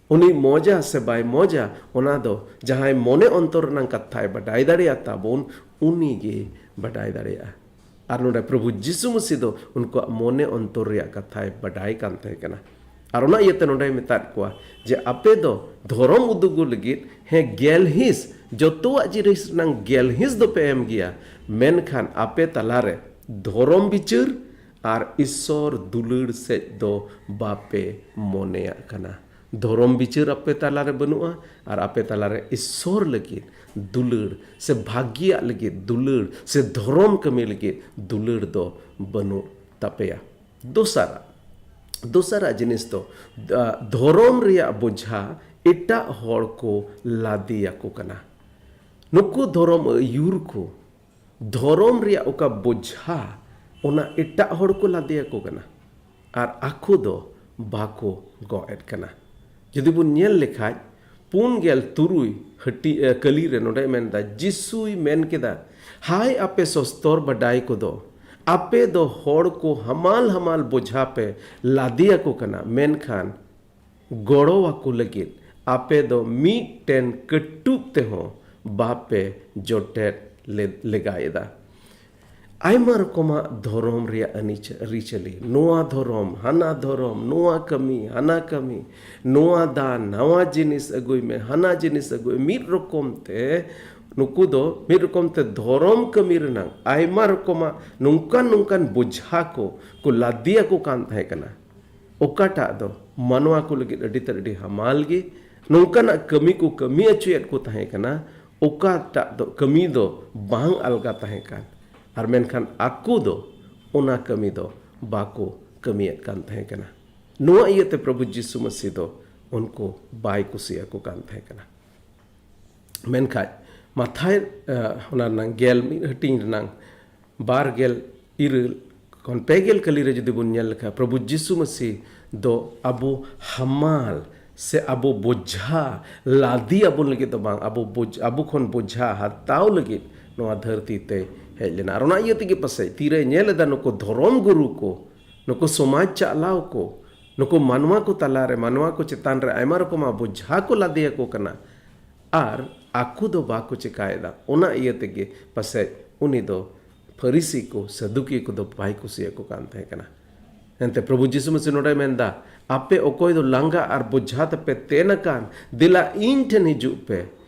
ᱩᱱᱤ ᱢᱚᱡᱟ ᱥᱮ ᱵᱟᱭ ᱢᱚᱡᱟ, ᱚᱱᱟ ᱫᱚ ᱡᱟᱦᱟᱸᱭ ᱢᱚᱱᱮ ᱚᱱᱛᱚᱨ ᱨᱮᱱᱟᱜ ᱠᱟᱛᱷᱟᱭ ᱵᱟᱰᱟᱭ ᱫᱟᱲᱮᱭᱟᱜ ᱛᱟᱵᱚᱱ, ᱩᱱᱤ ᱜᱮ ᱵᱟᱰᱟᱭ ᱫᱟᱲᱮᱭᱟᱜᱼᱟ᱾ ᱟᱨ ᱱᱚᱰᱮ ᱯᱨᱚᱵᱷᱩ ᱡᱤᱥᱩ ᱢᱟᱹᱥᱤ ᱫᱚ ᱩᱱᱠᱩᱣᱟᱜ ᱢᱚᱱᱮ ᱚᱱᱛᱚᱨ ᱨᱮᱭᱟᱜ ᱠᱟᱛᱷᱟᱭ ᱵᱟᱰᱟᱭ ᱠᱟᱱ ᱛᱟᱦᱮᱸ ᱠᱟᱱᱟ᱾ ᱟᱨ ᱚᱱᱟ ᱤᱭᱟᱹᱛᱮ ᱱᱚᱰᱮᱭ ᱢᱮᱛᱟᱫ ᱠᱚᱣᱟ ᱡᱮ ᱟᱯᱮ ᱫᱚ ᱫᱷᱚᱨᱚᱢ ᱩᱫᱩᱜ ᱞᱟᱹᱜᱤᱫ, ᱦᱮᱸ, ᱜᱮᱞ ᱦᱤᱸᱥ, ᱡᱚᱛᱚᱣᱟᱜ ᱡᱤᱱᱤᱥ ᱨᱮᱱᱟᱜ ᱜᱮᱞ ᱦᱤᱸᱥ ᱫᱚᱯᱮ ᱮᱢ ᱜᱮᱭᱟ, ᱢᱮᱱᱠᱷᱟᱱ ᱟᱯᱮ ᱛᱟᱞᱟᱨᱮ ᱫᱷᱚᱨᱚᱢ ᱵᱤᱪᱟᱹᱨ ᱟᱨ ᱤᱥᱥᱚᱨ ᱫᱩᱞᱟᱹᱲ ᱥᱮᱫ ᱫᱚ ᱵᱟᱯᱮ ᱢᱚᱱᱮᱭᱟᱜ ᱠᱟᱱᱟ᱾ ᱫᱷᱚᱨᱚᱢ ᱵᱤᱪᱟᱹᱨ ᱟᱯᱮ ᱛᱟᱞᱟᱨᱮ ᱵᱟᱹᱱᱩᱜᱼᱟ ᱟᱨ ᱟᱯᱮ ᱛᱟᱞᱟᱨᱮ ᱤᱥᱥᱚᱨ ᱞᱟᱹᱜᱤᱫ ᱫᱩᱞᱟᱹᱲ ᱥᱮ ᱵᱷᱟᱹᱜᱤᱭᱟᱜ ᱞᱟᱹᱜᱤᱫ ᱫᱩᱞᱟᱹᱲ ᱥᱮ ᱫᱷᱚᱨᱚᱢ ᱠᱟᱹᱢᱤ ᱞᱟᱹᱜᱤᱫ ᱫᱩᱞᱟᱹᱲ ᱫᱚ ᱵᱟᱹᱱᱩᱜ ᱛᱟᱯᱮᱭᱟ᱾ ᱫᱚᱥᱟᱨᱟᱜ, ᱫᱚᱥᱟᱨᱟᱜ ᱡᱤᱱᱤᱥ ᱫᱚ, ᱟ, ᱫᱷᱚᱨᱚᱢ ᱨᱮᱭᱟᱜ ᱵᱚᱡᱷᱟ ᱮᱴᱟᱜ ᱦᱚᱲ ᱠᱚ ᱞᱟᱫᱮᱭᱟᱠᱚ ᱠᱟᱱᱟ᱾ ᱱᱩᱠᱩ ᱫᱷᱚᱨᱚᱢ ᱟᱹᱭᱩᱨ ᱠᱚ ᱫᱷᱚᱨᱚᱢ ᱨᱮᱭᱟᱜ ᱚᱠᱟ ᱵᱚᱡᱷᱟ, ᱚᱱᱟ ᱮᱴᱟᱜ ᱦᱚᱲ ᱠᱚ ᱞᱟᱫᱮᱭᱟᱠᱚ ᱠᱟᱱᱟ ᱟᱨ ᱟᱠᱚ ᱫᱚ ᱵᱟᱠᱚ ᱜᱚᱜ ᱮᱫ ᱠᱟᱱᱟ᱾ ᱡᱩᱫᱤ ᱵᱚᱱ ᱧᱮᱞ ᱞᱮᱠᱷᱟᱡ, ᱯᱩᱱ ᱜᱮᱞ ᱛᱩᱨᱩᱭ ᱦᱟᱹᱴᱤ-, ᱮ, ᱠᱟᱹᱞᱤ ᱨᱮ ᱱᱚᱰᱮ ᱢᱮᱱᱫᱟ, ᱡᱤᱥᱩᱭ ᱢᱮᱱ ᱠᱮᱫᱟ, "ᱦᱟᱭ ᱟᱯᱮ ᱥᱚᱥᱛᱚᱨ ᱵᱟᱰᱟᱭ ᱠᱚᱫᱚ, ᱟᱯᱮ ᱫᱚ ᱦᱚᱲ ᱠᱚ ᱦᱟᱢᱟᱞ ᱦᱟᱢᱟᱞ ᱵᱚᱡᱷᱟ ᱯᱮ ᱞᱟᱫᱮᱭᱟᱠᱚ ᱠᱟᱱᱟ, ᱢᱮᱱᱠᱷᱟᱱ ᱜᱚᱲᱚ ᱟᱠᱚ ᱞᱟᱹᱜᱤᱫ ᱟᱯᱮ ᱫᱚ ᱢᱤᱫᱴᱮᱱ ᱠᱟᱹᱴᱩᱵ ᱛᱮᱦᱚᱸ ᱵᱟᱯᱮ ᱡᱚᱴᱮᱫ ᱞᱮ-, ᱞᱮᱜᱟᱭᱮᱫᱟ᱾" ᱟᱭᱢᱟ ᱨᱚᱠᱚᱢᱟᱜ ᱫᱷᱚᱨᱚᱢ ᱨᱮᱭᱟᱜ ᱟᱹᱱᱤᱪ-, ᱟᱹᱨᱤᱪᱟᱹᱞᱤ, ᱱᱚᱣᱟ ᱫᱷᱚᱨᱚᱢ, ᱦᱟᱱᱟ ᱫᱷᱚᱨᱚᱢ, ᱱᱚᱣᱟ ᱠᱟᱹᱢᱤ, ᱦᱟᱱᱟ ᱠᱟᱹᱢᱤ, ᱱᱚᱣᱟ ᱫᱟᱱ, ᱱᱟᱣᱟ ᱡᱤᱱᱤᱥ ᱟᱹᱜᱩᱭ ᱢᱮ, ᱦᱟᱱᱟ ᱡᱤᱱᱤᱥ ᱟᱹᱜᱩᱭ, ᱢᱤᱫ ᱨᱚᱠᱚᱢ ᱛᱮ ᱱᱩᱠᱩ ᱫᱚ ᱢᱤᱫ ᱨᱚᱠᱚᱢ ᱛᱮ ᱫᱷᱚᱨᱚᱢ ᱠᱟᱹᱢᱤ ᱨᱮᱱᱟᱜ ᱟᱭᱢᱟ ᱨᱚᱠᱚᱢᱟᱜ ᱱᱚᱝᱠᱟᱱ ᱱᱚᱝᱠᱟᱱ ᱵᱚᱡᱷᱟ ᱠᱚ ᱠᱚ ᱞᱟᱫᱮᱭᱟᱠᱚ ᱠᱟᱱ ᱛᱟᱦᱮᱸ ᱠᱟᱱᱟ᱾ ᱚᱠᱟᱴᱟᱜ ᱫᱚ ᱢᱟᱱᱣᱟ ᱠᱚ ᱞᱟᱹᱜᱤᱫ ᱟᱹᱰᱤ ᱛᱮᱫ ᱟᱹᱰᱤ ᱦᱟᱢᱟᱞ ᱜᱮ, ᱱᱚᱝᱠᱟᱱᱟᱜ ᱠᱟᱹᱢᱤ ᱠᱚ ᱠᱟᱹᱢᱤ ᱦᱚᱪᱚᱭᱮᱫ ᱠᱚ ᱛᱟᱦᱮᱸ ᱠᱟᱱᱟ, ᱚᱠᱟᱴᱟᱜ ᱫᱚ ᱠᱟᱹᱢᱤ ᱫᱚ ᱵᱟᱝ ᱟᱞᱜᱟ ᱛᱟᱦᱮᱸ ᱠᱟᱱ, ᱟᱨ ᱢᱮᱱᱠᱷᱟᱱ ᱟᱠᱚ ᱫᱚ ᱚᱱᱟ ᱠᱟᱹᱢᱤ ᱫᱚ ᱵᱟᱠᱚ ᱠᱟᱹᱢᱤᱭᱮᱫ ᱠᱟᱱ ᱛᱟᱦᱮᱸ ᱠᱟᱱᱟ᱾ ᱱᱚᱣᱟ ᱤᱭᱟᱹᱛᱮ ᱯᱨᱚᱵᱷᱩ ᱡᱤᱥᱩ ᱢᱟᱹᱥᱤ ᱫᱚ ᱩᱱᱠᱩ ᱵᱟᱭ ᱠᱩᱥᱤᱭᱟᱠᱚ ᱠᱟᱱ ᱛᱟᱦᱮᱸ ᱠᱟᱱᱟ᱾ ᱢᱮᱱᱠᱷᱟᱡ ᱢᱟᱛᱷᱟᱭ, ᱮ, ᱚᱱᱟ ᱨᱮᱱᱟᱝ ᱜᱮᱞ ᱢᱤᱫ ᱦᱟᱹᱴᱤᱧ ᱨᱮᱱᱟᱝ ᱵᱟᱨ ᱜᱮᱞ ᱤᱨᱟᱹᱞ ᱠᱷᱚᱱ ᱯᱮ ᱜᱮᱞ ᱠᱟᱹᱞᱤ ᱨᱮ ᱡᱩᱫᱤ ᱵᱚᱱ ᱧᱮᱞ ᱞᱮᱠᱷᱟᱱ, ᱯᱨᱚᱵᱷᱩ ᱡᱤᱥᱩ ᱢᱟᱹᱥᱤ ᱫᱚ ᱟᱵᱚ ᱦᱟᱢᱟᱞ ᱥᱮ ᱟᱵᱚ ᱵᱚᱡᱷᱟ ᱞᱟᱫᱮ ᱟᱵᱚᱱ ᱞᱟᱹᱜᱤᱫ ᱫᱚ ᱵᱟᱝ, ᱟᱵᱚ ᱵᱚᱡ-, ᱟᱵᱚ ᱠᱷᱚᱱ ᱵᱚᱡᱷᱟ ᱦᱟᱛᱟᱣ ᱞᱟᱹᱜᱤᱫ ᱱᱚᱣᱟ ᱫᱷᱟᱹᱨᱛᱤ ᱛᱮ ᱦᱮᱡ ᱞᱮᱱᱟ᱾ ᱟᱨ ᱚᱱᱟ ᱤᱭᱟᱹ ᱛᱮᱜᱮ ᱯᱟᱥᱮᱡ ᱛᱤᱨᱮ ᱧᱮᱞ ᱮᱫᱟ, ᱱᱩᱠᱩ ᱫᱷᱚᱨᱚᱢ ᱜᱩᱨᱩ ᱠᱚ, ᱱᱩᱠᱩ ᱥᱚᱢᱟᱡᱽ ᱪᱟᱞᱟᱣ ᱠᱚ, ᱱᱩᱠᱩ ᱢᱟᱱᱣᱟ ᱠᱚ ᱛᱟᱞᱟᱨᱮ, ᱢᱟᱱᱣᱟ ᱠᱚ ᱪᱮᱛᱟᱱ ᱨᱮ ᱟᱭᱢᱟ ᱨᱚᱠᱚᱢᱟᱜ ᱵᱚᱡᱷᱟ ᱠᱚ ᱞᱟᱫᱮᱭᱟᱠᱚ ᱠᱟᱱᱟ᱾ ᱟᱨ ᱟᱠᱚ ᱫᱚ ᱵᱟᱠᱚ ᱪᱮᱠᱟᱭᱮᱫᱟ᱾ ᱚᱱᱟ ᱤᱭᱟᱹ ᱛᱮᱜᱮ ᱯᱟᱥᱮᱡ ᱩᱱᱤ ᱫᱚ ᱯᱷᱟᱹᱨᱤᱥᱤ ᱠᱚ, ᱥᱟᱫᱩᱠᱤ ᱠᱚᱫᱚ ᱵᱟᱭ ᱠᱩᱥᱤᱭᱟᱠᱚ ᱠᱟᱱ ᱛᱟᱦᱮᱸ ᱠᱟᱱᱟ᱾ ᱮᱱᱛᱮ ᱯᱨᱚᱵᱷᱩ ᱡᱤᱥᱩ ᱢᱟᱹᱥᱤ ᱱᱚᱰᱮ ᱢᱮᱱᱫᱟ, "ᱟᱯᱮ ᱚᱠᱚᱭ ᱫᱚ ᱞᱟᱸᱜᱟ ᱟᱨ ᱵᱚᱡᱷᱟ ᱛᱮᱯᱮ ᱛᱮᱱ ᱟᱠᱟᱱ, ᱫᱮᱞᱟ ᱤᱧ ᱴᱷᱮᱱ ᱦᱤᱡᱩᱜ ᱯᱮ,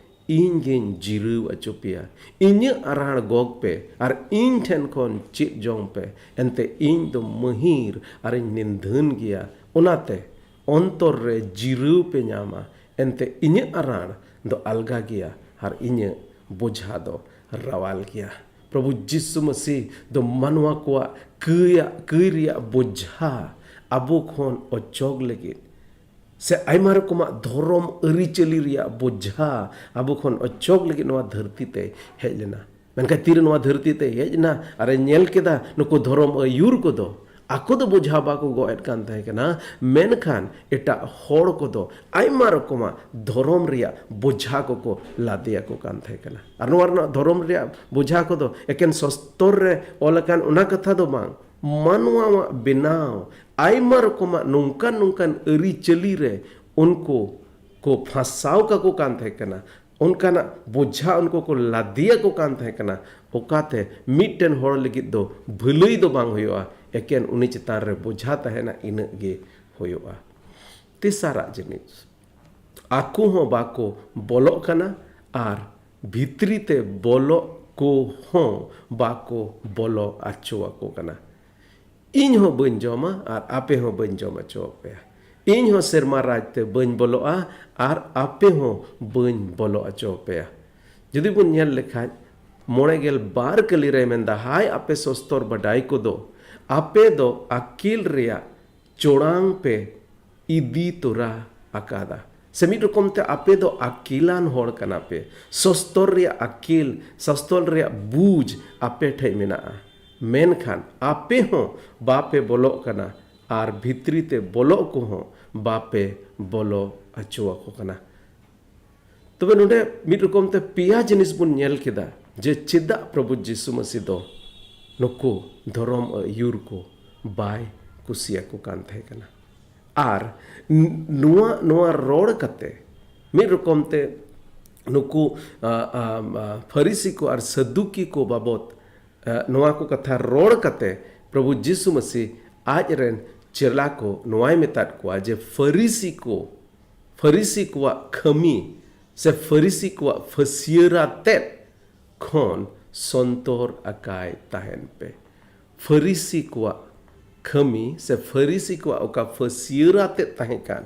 ᱤᱧ ᱜᱤᱧ ᱡᱤᱨᱟᱹᱣ ᱦᱚᱪᱚ ᱯᱮᱭᱟ᱾ ᱤᱧᱟᱹᱜ ᱟᱨᱟᱬ ᱜᱚᱜ ᱯᱮ ᱟᱨ ᱤᱧ ᱴᱷᱮᱱ ᱠᱷᱚᱱ ᱪᱮᱫ ᱡᱚᱝ ᱯᱮ᱾ ᱮᱱᱛᱮ ᱤᱧ ᱫᱚ ᱢᱟᱹᱦᱤᱨ ᱟᱨᱤᱧ ᱱᱤᱫᱷᱟᱹᱱ ᱜᱮᱭᱟ᱾ ᱚᱱᱟᱛᱮ ᱚᱱᱛᱚᱨ ᱨᱮ ᱡᱤᱨᱟᱹᱣ ᱯᱮ ᱧᱟᱢᱟ᱾ ᱮᱱᱛᱮ ᱤᱧᱟᱹᱜ ᱟᱨᱟᱬ ᱫᱚ ᱟᱞᱜᱟ ᱜᱮᱭᱟ ᱟᱨ ᱤᱧᱟᱹᱜ ᱵᱚᱡᱷᱟ ᱫᱚ ᱨᱟᱣᱟᱞ ᱜᱮᱭᱟ᱾" ᱯᱨᱚᱵᱷᱩ ᱡᱤᱥᱩ ᱢᱟᱹᱥᱤ ᱫᱚ ᱢᱟᱱᱣᱟ ᱠᱚᱣᱟᱜ ᱠᱟᱹᱭᱟᱜ, ᱠᱟᱹᱭ ᱨᱮᱭᱟᱜ ᱵᱚᱡᱷᱟ ᱟᱵᱚ ᱠᱷᱚᱱ ᱚᱪᱚᱜ ᱞᱟᱹᱜᱤᱫ, ᱥᱮ ᱟᱭᱢᱟ ᱨᱚᱠᱚᱢᱟᱜ ᱫᱷᱚᱨᱚᱢ ᱟᱹᱨᱤᱪᱟᱹᱞᱤ ᱨᱮᱭᱟᱜ ᱵᱚᱡᱷᱟ ᱟᱵᱚ ᱠᱷᱚᱱ ᱚᱪᱚᱜ ᱞᱟᱹᱜᱤᱫ ᱱᱚᱣᱟ ᱫᱷᱟᱹᱨᱛᱤ ᱛᱮ ᱦᱮᱡ ᱞᱮᱱᱟ᱾ ᱢᱮᱱᱠᱷᱟᱱ ᱛᱤᱨᱮ ᱱᱚᱣᱟ ᱫᱷᱟᱹᱨᱛᱤ ᱛᱮ ᱦᱮᱡ ᱮᱱᱟ ᱟᱨᱮ ᱧᱮᱞ ᱠᱮᱫᱟ, ᱱᱩᱠᱩ ᱫᱷᱚᱨᱚᱢ ᱟᱹᱭᱩᱨ ᱠᱚᱫᱚ ᱟᱠᱚ ᱫᱚ ᱵᱚᱡᱷᱟ ᱵᱟᱠᱚ ᱜᱚᱜ ᱮᱫ ᱠᱟᱱ ᱛᱟᱦᱮᱸ ᱠᱟᱱᱟ, ᱢᱮᱱᱠᱷᱟᱱ ᱮᱴᱟᱜ ᱦᱚᱲ ᱠᱚᱫᱚ ᱟᱭᱢᱟ ᱨᱚᱠᱚᱢᱟᱜ ᱫᱷᱚᱨᱚᱢ ᱨᱮᱭᱟᱜ ᱵᱚᱡᱷᱟ ᱠᱚᱠᱚ ᱞᱟᱫᱮᱭᱟᱠᱚ ᱠᱟᱱ ᱛᱟᱦᱮᱸ ᱠᱟᱱᱟ᱾ ᱟᱨ ᱱᱚᱣᱟ ᱨᱮᱱᱟᱜ ᱫᱷᱚᱨᱚᱢ ᱨᱮᱭᱟᱜ ᱵᱚᱡᱷᱟ ᱠᱚᱫᱚ ᱮᱠᱮᱱ ᱥᱚᱥᱛᱚᱨ ᱨᱮ ᱚᱞ ᱟᱠᱟᱱ ᱚᱱᱟ ᱠᱟᱛᱷᱟ ᱫᱚ ᱵᱟᱝ, ᱢᱟᱱᱣᱟᱣᱟᱜ ᱵᱮᱱᱟᱣ ᱟᱭᱢᱟ ᱨᱚᱠᱚᱢᱟᱜ ᱱᱚᱝᱠᱟᱱ ᱱᱚᱝᱠᱟᱱ ᱟᱹᱨᱤᱪᱟᱹᱞᱤ ᱨᱮ ᱩᱱᱠᱩ ᱠᱚ ᱯᱷᱟᱸᱥᱟᱣ ᱠᱟᱠᱚ ᱠᱟᱱ ᱛᱟᱦᱮᱸ ᱠᱟᱱᱟ᱾ ᱚᱱᱠᱟᱱᱟᱜ ᱵᱚᱡᱷᱟ ᱩᱱᱠᱩ ᱠᱚ ᱞᱟᱫᱮᱭᱟᱠᱚ ᱠᱟᱱ ᱛᱟᱦᱮᱸ ᱠᱟᱱᱟ, ᱚᱠᱟᱛᱮ ᱢᱤᱫᱴᱮᱱ ᱦᱚᱲ ᱞᱟᱹᱜᱤᱫ ᱫᱚ ᱵᱷᱟᱹᱞᱟᱹᱭ ᱫᱚ ᱵᱟᱝ ᱦᱩᱭᱩᱜᱼᱟ, ᱮᱠᱮᱱ ᱩᱱᱤ ᱪᱮᱛᱟᱱ ᱨᱮ ᱵᱚᱡᱷᱟ ᱛᱟᱦᱮᱱᱟ, ᱤᱱᱟᱹᱜ ᱜᱮ ᱦᱩᱭᱩᱜᱼᱟ᱾ ᱛᱮᱥᱟᱨᱟᱜ ᱡᱤᱱᱤᱥ, ᱟᱠᱚ ᱦᱚᱸ ᱵᱟᱠᱚ ᱵᱚᱞᱚᱜ ᱠᱟᱱᱟ ᱟᱨ ᱵᱷᱤᱛᱨᱤ ᱛᱮ ᱵᱚᱞᱚᱜ ᱠᱚ ᱦᱚᱸ ᱵᱟᱠᱚ ᱵᱚᱞᱚ ᱟᱪᱚ ᱟᱠᱚ ᱠᱟᱱᱟ᱾ ᱤᱧ ᱦᱚᱸ ᱵᱟᱹᱧ ᱡᱚᱢᱟ ᱟᱨ ᱟᱯᱮ ᱦᱚᱸ ᱵᱟᱹᱧ ᱡᱚᱢ ᱦᱚᱪᱚ ᱟᱯᱮᱭᱟ᱾ ᱤᱧ ᱦᱚᱸ ᱥᱮᱨᱢᱟ ᱨᱟᱡᱽ ᱛᱮ ᱵᱟᱹᱧ ᱵᱚᱞᱚᱜᱼᱟ ᱟᱨ ᱟᱯᱮ ᱦᱚᱸ ᱵᱟᱹᱧ ᱵᱚᱞᱚ ᱦᱚᱪᱚ ᱟᱯᱮᱭᱟ᱾ ᱡᱩᱫᱤ ᱵᱚᱱ ᱧᱮᱞ ᱞᱮᱠᱷᱟᱡ, ᱢᱚᱬᱮ ᱜᱮᱞ ᱵᱟᱨ ᱠᱟᱹᱞᱤ ᱨᱮ ᱢᱮᱱᱫᱟ, ᱦᱟᱭ ᱟᱯᱮ ᱥᱚᱥᱛᱚᱨ ᱵᱟᱰᱟᱭ ᱠᱚᱫᱚ, ᱟᱯᱮ ᱫᱚ ᱟᱹᱠᱤᱞ ᱨᱮᱭᱟᱜ ᱪᱚᱲᱟᱝ ᱯᱮ ᱤᱫᱤ ᱛᱚᱨᱟ ᱟᱠᱟᱫᱟ᱾ ᱥᱮ ᱢᱤᱫ ᱨᱚᱠᱚᱢ ᱛᱮ ᱟᱯᱮ ᱫᱚ ᱟᱹᱠᱤᱞᱟᱱ ᱦᱚᱲ ᱠᱟᱱᱟ ᱯᱮ᱾ ᱥᱚᱥᱛᱚᱨ ᱨᱮᱭᱟᱜ ᱟᱹᱠᱤᱞ, ᱥᱚᱥᱛᱚᱨ ᱨᱮᱭᱟᱜ ᱵᱩᱡᱽ ᱟᱯᱮ ᱴᱷᱮᱡ ᱢᱮᱱᱟᱜᱼᱟ᱾ ᱢᱮᱱᱠᱷᱟᱱ ᱟᱯᱮ ᱦᱚᱸ ᱵᱟᱯᱮ ᱵᱚᱞᱚᱜ ᱠᱟᱱᱟ, ᱟᱨ ᱵᱷᱤᱛᱨᱤ ᱛᱮ ᱵᱚᱞᱚᱜ ᱠᱚᱦᱚᱸ ᱵᱟᱯᱮ ᱵᱚᱞᱚ ᱦᱚᱪᱚ ᱟᱠᱚ ᱠᱟᱱᱟ᱾ ᱛᱚᱵᱮ ᱱᱚᱰᱮ ᱢᱤᱫ ᱨᱚᱠᱚᱢ ᱛᱮ ᱯᱮᱭᱟ ᱡᱤᱱᱤᱥ ᱵᱚᱱ ᱧᱮᱞ ᱠᱮᱫᱟ, ᱡᱮ ᱪᱮᱫᱟᱜ ᱯᱨᱚᱵᱷᱩ ᱡᱤᱥᱩ ᱢᱟᱹᱥᱤ ᱫᱚ ᱱᱩᱠᱩ ᱫᱷᱚᱨᱚᱢ ᱟᱹᱭᱩᱨ ᱠᱚ ᱵᱟᱭ ᱠᱩᱥᱤᱭᱟᱠᱚ ᱠᱟᱱ ᱛᱟᱦᱮᱸ ᱠᱟᱱᱟ᱾ ᱟᱨ ᱱᱚᱣᱟ, ᱱᱚᱣᱟ ᱨᱚᱲ ᱠᱟᱛᱮ ᱢᱤᱫ ᱨᱚᱠᱚᱢ ᱛᱮ ᱱᱩᱠᱩ, ᱟ, ᱟ, ᱟ, ᱯᱷᱟᱹᱨᱤᱥᱤ ᱠᱚ ᱟᱨ ᱥᱟᱫᱩᱠᱤ ᱠᱚ ᱵᱟᱵᱚᱛ, ᱟ, ᱱᱚᱣᱟ ᱠᱚ ᱠᱟᱛᱷᱟ ᱨᱚᱲ ᱠᱟᱛᱮ ᱯᱨᱚᱵᱷᱩ ᱡᱤᱥᱩ ᱢᱟᱹᱥᱤ ᱟᱡ ᱨᱮᱱ ᱪᱮᱞᱟ ᱠᱚ ᱱᱚᱣᱟᱭ ᱢᱮᱛᱟᱫ ᱠᱚᱣᱟ ᱡᱮ ᱯᱷᱟᱹᱨᱤᱥᱤ ᱠᱚ, ᱯᱷᱟᱹᱨᱤᱥᱤ ᱠᱚᱣᱟᱜ ᱠᱟᱹᱢᱤ ᱥᱮ ᱯᱷᱟᱹᱨᱤᱥᱤ ᱠᱚᱣᱟᱜ ᱯᱷᱟᱹᱥᱭᱟᱹᱨ ᱟᱛᱮᱫ ᱠᱷᱚᱱ ᱥᱚᱱᱛᱚᱨ ᱟᱠᱟᱭ ᱛᱟᱦᱮᱱ ᱯᱮ᱾ ᱯᱷᱟᱹᱨᱤᱥᱤ ᱠᱚᱣᱟᱜ ᱠᱟᱹᱢᱤ ᱥᱮ ᱯᱷᱟᱹᱨᱤᱥᱤ ᱠᱚᱣᱟᱜ ᱚᱠᱟ ᱯᱷᱟᱹᱥᱭᱟᱹᱨ ᱟᱛᱮᱫ ᱛᱟᱦᱮᱸ ᱠᱟᱱ,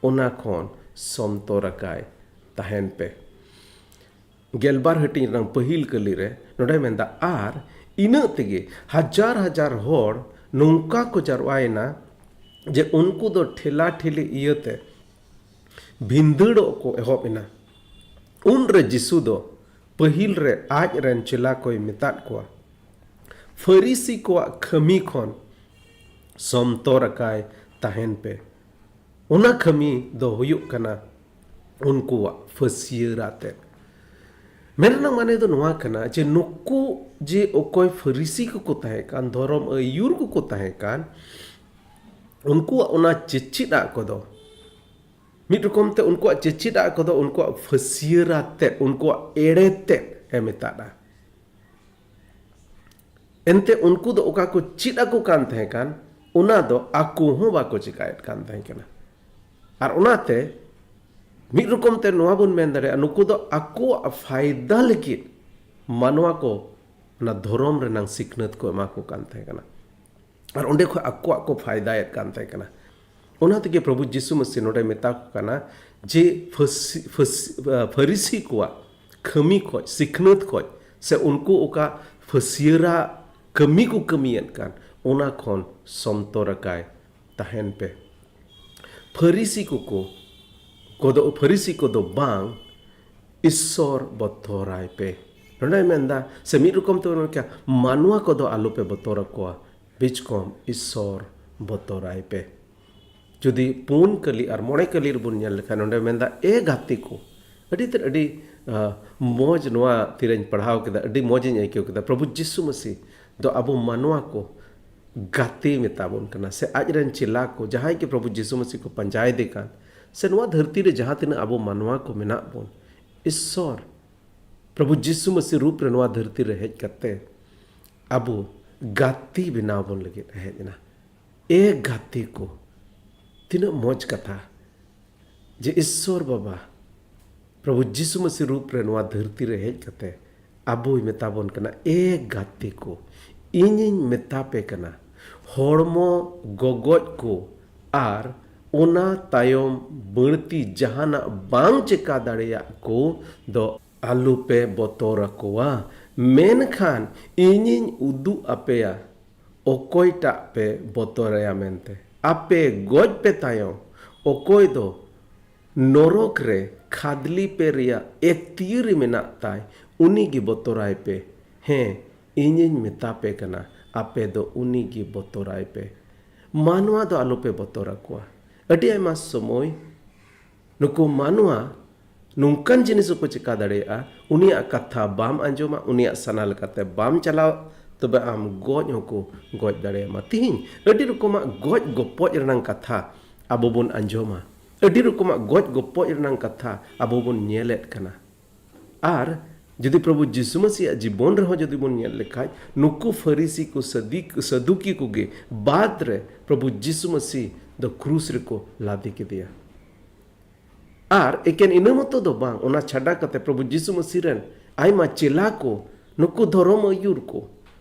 ᱚᱱᱟ ᱠᱷᱚᱱ ᱥᱚᱱᱛᱚᱨ ᱟᱠᱟᱭ ᱛᱟᱦᱮᱱ ᱯᱮ᱾ ᱜᱮᱞᱵᱟᱨ ᱦᱟᱹᱴᱤᱧ ᱨᱮᱱᱟᱜ ᱯᱟᱹᱦᱤᱞ ᱠᱟᱹᱞᱤ ᱨᱮ ᱱᱚᱰᱮ ᱢᱮᱱᱫᱟ, ᱟᱨ ᱤᱱᱟᱹᱜ ᱛᱮᱜᱮ ᱦᱟᱡᱟᱨ ᱦᱟᱡᱟᱨ ᱦᱚᱲ ᱱᱚᱝᱠᱟ ᱠᱚ ᱡᱟᱨᱣᱟᱭᱮᱱᱟ ᱡᱮ ᱩᱱᱠᱩ ᱫᱚ ᱴᱷᱮᱞᱟ ᱴᱷᱮᱞᱤ ᱤᱭᱟᱹᱛᱮ ᱵᱷᱤᱸᱫᱟᱹᱲᱚᱜ ᱠᱚ ᱮᱦᱚᱵ ᱮᱱᱟ᱾ ᱩᱱᱨᱮ ᱡᱤᱥᱩ ᱫᱚ ᱯᱟᱹᱦᱤᱞ ᱨᱮ ᱟᱡ ᱨᱮᱱ ᱪᱮᱞᱟ ᱠᱚᱭ ᱢᱮᱛᱟᱫ ᱠᱚᱣᱟ, ᱯᱷᱟᱹᱨᱤᱥᱤ ᱠᱚᱣᱟᱜ ᱠᱟᱹᱢᱤ ᱠᱷᱚᱱ ᱥᱚᱱᱛᱚᱨ ᱟᱠᱟᱭ ᱛᱟᱦᱮᱱ ᱯᱮ᱾ ᱚᱱᱟ ᱠᱟᱹᱢᱤ ᱫᱚ ᱦᱩᱭᱩᱜ ᱠᱟᱱᱟ ᱩᱱᱠᱩᱣᱟᱜ ᱯᱷᱟᱹᱥᱭᱟᱹᱨ ᱟᱛᱮᱫ᱾ ᱢᱮᱱ ᱨᱮᱱᱟᱜ ᱢᱟᱱᱮ ᱫᱚ ᱱᱚᱣᱟ ᱠᱟᱱᱟ ᱡᱮ ᱱᱩᱠᱩ ᱡᱮ ᱚᱠᱚᱭ ᱯᱷᱟᱹᱨᱤᱥᱤ ᱠᱚᱠᱚ ᱛᱟᱦᱮᱸ ᱠᱟᱱ, ᱫᱷᱚᱨᱚᱢ ᱟᱹᱭᱩᱨ ᱠᱚᱠᱚ ᱛᱟᱦᱮᱸ ᱠᱟᱱ, ᱩᱱᱠᱩᱣᱟᱜ ᱚᱱᱟ ᱪᱮᱪᱮᱫ ᱟᱜ ᱠᱚᱫᱚ, ᱢᱤᱫ ᱨᱚᱠᱚᱢ ᱛᱮ ᱩᱱᱠᱩᱣᱟᱜ ᱪᱮᱪᱮᱫ ᱟᱜ ᱠᱚᱫᱚ ᱩᱱᱠᱩᱣᱟᱜ ᱯᱷᱟᱹᱥᱭᱟᱹᱨ ᱟᱛᱮᱫ, ᱩᱱᱠᱩᱣᱟᱜ ᱮᱲᱮ ᱛᱮᱫ ᱮ ᱢᱮᱛᱟᱫᱼᱟ᱾ ᱮᱱᱛᱮ ᱩᱱᱠᱩ ᱫᱚ ᱚᱠᱟ ᱠᱚ ᱪᱮᱫ ᱟᱠᱚ ᱠᱟᱱ ᱛᱟᱦᱮᱸ ᱠᱟᱱ, ᱚᱱᱟ ᱫᱚ ᱟᱠᱚ ᱦᱚᱸ ᱵᱟᱠᱚ ᱪᱮᱠᱟᱭᱮᱫ ᱠᱟᱱ ᱛᱟᱦᱮᱸ ᱠᱟᱱᱟ᱾ ᱟᱨ ᱚᱱᱟᱛᱮ ᱢᱤᱫ ᱨᱚᱠᱚᱢ ᱛᱮ ᱱᱚᱣᱟ ᱵᱚᱱ ᱢᱮᱱ ᱫᱟᱲᱮᱭᱟᱜᱼᱟ, ᱱᱩᱠᱩ ᱫᱚ ᱟᱠᱚᱣᱟᱜ ᱯᱷᱟᱭᱫᱟ ᱞᱟᱹᱜᱤᱫ ᱢᱟᱱᱣᱟ ᱠᱚ ᱚᱱᱟ ᱫᱷᱚᱨᱚᱢ ᱨᱮᱱᱟᱝ ᱥᱤᱠᱷᱱᱟᱹᱛ ᱠᱚ ᱮᱢᱟ ᱠᱚ ᱠᱟᱱ ᱛᱟᱦᱮᱸ ᱠᱟᱱᱟ᱾ ᱟᱨ ᱚᱸᱰᱮ ᱠᱷᱚᱱ ᱟᱠᱚᱣᱟᱜ ᱠᱚ ᱯᱷᱟᱭᱫᱟᱭᱮᱫ ᱠᱟᱱ ᱛᱟᱦᱮᱸ ᱠᱟᱱᱟ᱾ ᱚᱱᱟ ᱛᱮᱜᱮ ᱯᱨᱚᱵᱷᱩ ᱡᱤᱥᱩ ᱢᱟᱹᱥᱤ ᱱᱚᱰᱮ ᱢᱮᱛᱟ ᱠᱚ ᱠᱟᱱᱟ ᱡᱮ ᱯᱷᱟᱹᱥᱤ-, ᱯᱷᱟᱹᱥ-, ᱟ, ᱯᱷᱟᱹᱨᱤᱥᱤ ᱠᱚᱣᱟᱜ ᱠᱟᱹᱢᱤ ᱠᱷᱚᱡ, ᱥᱤᱠᱷᱱᱟᱹᱛ ᱠᱷᱚᱡ, ᱥᱮ ᱩᱱᱠᱩ ᱚᱠᱟ ᱯᱷᱟᱹᱥᱭᱟᱹᱨᱟ ᱠᱟᱹᱢᱤ ᱠᱚ ᱠᱟᱹᱢᱤᱭᱮᱫ ᱠᱟᱱ, ᱚᱱᱟ ᱠᱷᱚᱱ ᱥᱚᱱᱛᱚᱨ ᱟᱠᱟᱭ ᱛᱟᱦᱮᱱ ᱯᱮ᱾ ᱯᱷᱟᱹᱨᱤᱥᱤ ᱠᱚᱠᱚ, ᱠᱚᱫᱚ, ᱯᱷᱟᱹᱨᱤᱥᱤ ᱠᱚᱫᱚ ᱵᱟᱝ, ᱤᱥᱥᱚᱨ ᱵᱚᱛᱚᱨᱟᱭ ᱯᱮ᱾ ᱱᱚᱰᱮᱭ ᱢᱮᱱᱫᱟ, ᱥᱮ ᱢᱤᱫ ᱨᱚᱠᱚᱢ ᱛᱮᱵᱚᱱ ᱢᱮᱱ ᱠᱮᱭᱟ, ᱢᱟᱱᱣᱟ ᱠᱚᱫᱚ ᱟᱞᱚᱯᱮ ᱵᱚᱛᱚᱨ ᱟᱠᱚᱣᱟ, ᱵᱤᱪᱠᱚᱢ ᱤᱥᱥᱚᱨ ᱵᱚᱛᱚᱨᱟᱭ ᱯᱮ᱾ ᱡᱩᱫᱤ ᱯᱩᱱ ᱠᱟᱹᱞᱤ ᱟᱨ ᱢᱚᱬᱮ ᱠᱟᱹᱞᱤ ᱨᱮᱵᱚᱱ ᱧᱮᱞ ᱞᱮᱠᱷᱟᱱ, ᱱᱚᱰᱮ ᱢᱮᱱᱫᱟ, ᱮ ᱜᱟᱛᱮ ᱠᱚ, ᱟᱹᱰᱤ ᱛᱮᱫ ᱟᱹᱰᱤ ᱟ, ᱢᱚᱡᱽ ᱱᱚᱣᱟ ᱛᱤᱨᱮᱧ ᱯᱟᱲᱦᱟᱣ ᱠᱮᱫᱟ, ᱟᱹᱰᱤ ᱢᱚᱡᱽ ᱤᱧ ᱟᱹᱭᱠᱟᱹᱣ ᱠᱮᱫᱟ᱾ ᱯᱨᱚᱵᱷᱩ ᱡᱤᱥᱩ ᱢᱟᱹᱥᱤ ᱫᱚ ᱟᱵᱚ ᱢᱟᱱᱣᱟ ᱠᱚ ᱜᱟᱛᱮ ᱢᱮᱛᱟ ᱵᱚᱱ ᱠᱟᱱᱟ, ᱥᱮ ᱟᱡ ᱨᱮᱱ ᱪᱮᱞᱟ ᱠᱚ, ᱡᱟᱦᱟᱸᱭ ᱜᱮ ᱯᱨᱚᱵᱷᱩ ᱡᱤᱥᱩ ᱢᱟᱹᱥᱤ ᱠᱚ ᱯᱟᱸᱡᱟᱭᱮᱫᱮ ᱠᱟᱱ, ᱥᱮ ᱱᱚᱣᱟ ᱫᱷᱟᱹᱨᱛᱤ ᱨᱮ ᱡᱟᱦᱟᱸ ᱛᱤᱱᱟᱹᱜ ᱟᱵᱚ ᱢᱟᱱᱣᱟ ᱠᱚ ᱢᱮᱱᱟᱜ ᱵᱚᱱ, ᱤᱥᱥᱚᱨ ᱯᱨᱚᱵᱷᱩ ᱡᱤᱥᱩ ᱢᱟᱹᱥᱤ ᱨᱩᱯ ᱨᱮ ᱱᱚᱣᱟ ᱫᱷᱟᱹᱨᱛᱤ ᱨᱮ ᱦᱮᱡ ᱠᱟᱛᱮ ᱟᱵᱚ ᱜᱟᱛᱮ ᱵᱮᱱᱟᱣ ᱵᱚᱱ ᱞᱟᱹᱜᱤᱫ ᱮ ᱦᱮᱡ ᱮᱱᱟ᱾ ᱮ ᱜᱟᱛᱮ ᱠᱚ, ᱛᱤᱱᱟᱹᱜ ᱢᱚᱡᱽ ᱠᱟᱛᱷᱟ ᱡᱮ ᱤᱥᱥᱚᱨ ᱵᱟᱵᱟ ᱯᱨᱚᱵᱷᱩ ᱡᱤᱥᱩ ᱢᱟᱹᱥᱤ ᱨᱩᱯ ᱨᱮ ᱱᱚᱣᱟ ᱫᱷᱟᱹᱨᱛᱤ ᱨᱮ ᱦᱮᱡ ᱠᱟᱛᱮ ᱟᱵᱚᱭ ᱢᱮᱛᱟ ᱵᱚᱱ ᱠᱟᱱᱟ, ᱮ ᱜᱟᱛᱮ ᱠᱚ, ᱤᱧᱤᱧ ᱢᱮᱛᱟ ᱯᱮ ᱠᱟᱱᱟ, ᱦᱚᱲᱢᱚ ᱜᱚᱜᱚᱡ ᱠᱚ ᱟᱨ ᱚᱱᱟ ᱛᱟᱭᱚᱢ ᱵᱟᱹᱲᱛᱤ ᱡᱟᱦᱟᱱᱟᱜ ᱵᱟᱝ ᱪᱮᱠᱟ ᱫᱟᱲᱮᱭᱟᱜ ᱠᱚ ᱫᱚ ᱟᱞᱚᱯᱮ ᱵᱚᱛᱚᱨ ᱟᱠᱚᱣᱟ, ᱢᱮᱱᱠᱷᱟᱱ ᱤᱧᱤᱧ ᱩᱫᱩᱜ ᱟᱯᱮᱭᱟ ᱚᱠᱚᱭᱴᱟᱜ ᱯᱮ ᱵᱚᱛᱚᱨᱟᱭᱟ ᱢᱮᱱᱛᱮ᱾ ᱟᱯᱮ ᱜᱚᱡ ᱯᱮ ᱛᱟᱭᱚᱢ ᱚᱠᱚᱭ ᱫᱚ ᱱᱚᱨᱚᱠ ᱨᱮ ᱠᱷᱟᱫᱽᱞᱤ ᱯᱮ ᱨᱮᱭᱟᱜ ᱮᱠᱛᱤᱭᱟᱹᱨᱤ ᱢᱮᱱᱟᱜ ᱛᱟᱭ, ᱩᱱᱤ ᱜᱮ ᱵᱚᱛᱚᱨᱟᱭ ᱯᱮ᱾ ᱦᱮᱸ, ᱤᱧᱤᱧ ᱢᱮᱛᱟ ᱯᱮ ᱠᱟᱱᱟ, ᱟᱯᱮ ᱫᱚ ᱩᱱᱤ ᱜᱮ ᱵᱚᱛᱚᱨᱟᱭ ᱯᱮ᱾ ᱢᱟᱱᱣᱟ ᱫᱚ ᱟᱞᱚᱯᱮ ᱵᱚᱛᱚᱨ ᱟᱠᱚᱣᱟ᱾ ᱟᱹᱰᱤ ᱟᱭᱢᱟ ᱥᱚᱢᱚᱭ ᱱᱩᱠᱩ ᱢᱟᱱᱣᱟ ᱱᱚᱝᱠᱟᱱ ᱡᱤᱱᱤᱥ ᱦᱚᱸᱠᱚ ᱪᱮᱠᱟ ᱫᱟᱲᱮᱭᱟᱜᱼᱟ, ᱩᱱᱤᱭᱟᱜ ᱠᱟᱛᱷᱟ ᱵᱟᱢ ᱟᱸᱡᱚᱢᱟ, ᱩᱱᱤᱭᱟᱜ ᱥᱟᱱᱟ ᱞᱮᱠᱟᱛᱮ ᱵᱟᱢ ᱪᱟᱞᱟᱣ, ᱛᱚᱵᱮ ᱟᱢ ᱜᱚᱡ ᱦᱚᱸᱠᱚ ᱜᱚᱡ ᱫᱟᱲᱮᱭᱟᱢᱟ᱾ ᱛᱤᱦᱤᱧ ᱟᱹᱰᱤ ᱨᱚᱠᱚᱢᱟᱜ ᱜᱚᱡ ᱜᱚᱯᱚᱡ ᱨᱮᱱᱟᱜ ᱠᱟᱛᱷᱟ ᱟᱵᱚ ᱵᱚᱱ ᱟᱸᱡᱚᱢᱟ, ᱟᱹᱰᱤ ᱨᱚᱠᱚᱢᱟᱜ ᱜᱚᱡ ᱜᱚᱯᱚᱡ ᱨᱮᱱᱟᱜ ᱠᱟᱛᱷᱟ ᱟᱵᱚ ᱵᱚᱱ ᱧᱮᱞᱮᱫ ᱠᱟᱱᱟ᱾ ᱟᱨ ᱡᱩᱫᱤ ᱯᱨᱚᱵᱷᱩ ᱡᱤᱥᱩ ᱢᱟᱹᱥᱤᱭᱟᱜ ᱡᱤᱵᱚᱱ ᱨᱮᱦᱚᱸ ᱡᱩᱫᱤ ᱵᱚᱱ ᱧᱮᱞ ᱞᱮᱠᱷᱟᱡ, ᱱᱩᱠᱩ ᱯᱷᱟᱹᱨᱤᱥᱤ ᱠᱚ, ᱥᱟᱫᱤᱠ-, ᱥᱟᱫᱩᱠᱤ ᱠᱚᱜᱮ ᱵᱟᱫ ᱨᱮ ᱯᱨᱚᱵᱷᱩ ᱡᱤᱥᱩ ᱢᱟᱹᱥᱤ ᱫᱚ ᱠᱨᱩᱥ ᱨᱮᱠᱚ ᱞᱟᱫᱮ ᱠᱮᱫᱮᱭᱟ᱾ ᱟᱨ ᱮᱠᱮᱱ ᱤᱱᱟᱹ ᱢᱚᱛᱚ ᱫᱚ ᱵᱟᱝ, ᱚᱱᱟ ᱪᱷᱟᱰᱟ ᱠᱟᱛᱮ ᱯᱨᱚᱵᱷᱩ ᱡᱤᱥᱩ ᱢᱟᱹᱥᱤ ᱨᱮᱱ ᱟᱭᱢᱟ ᱪᱮᱞᱟ ᱠᱚ, ᱱᱩᱠᱩ ᱫᱷᱚᱨᱚᱢ ᱟᱹᱭᱩᱨ ᱠᱚ,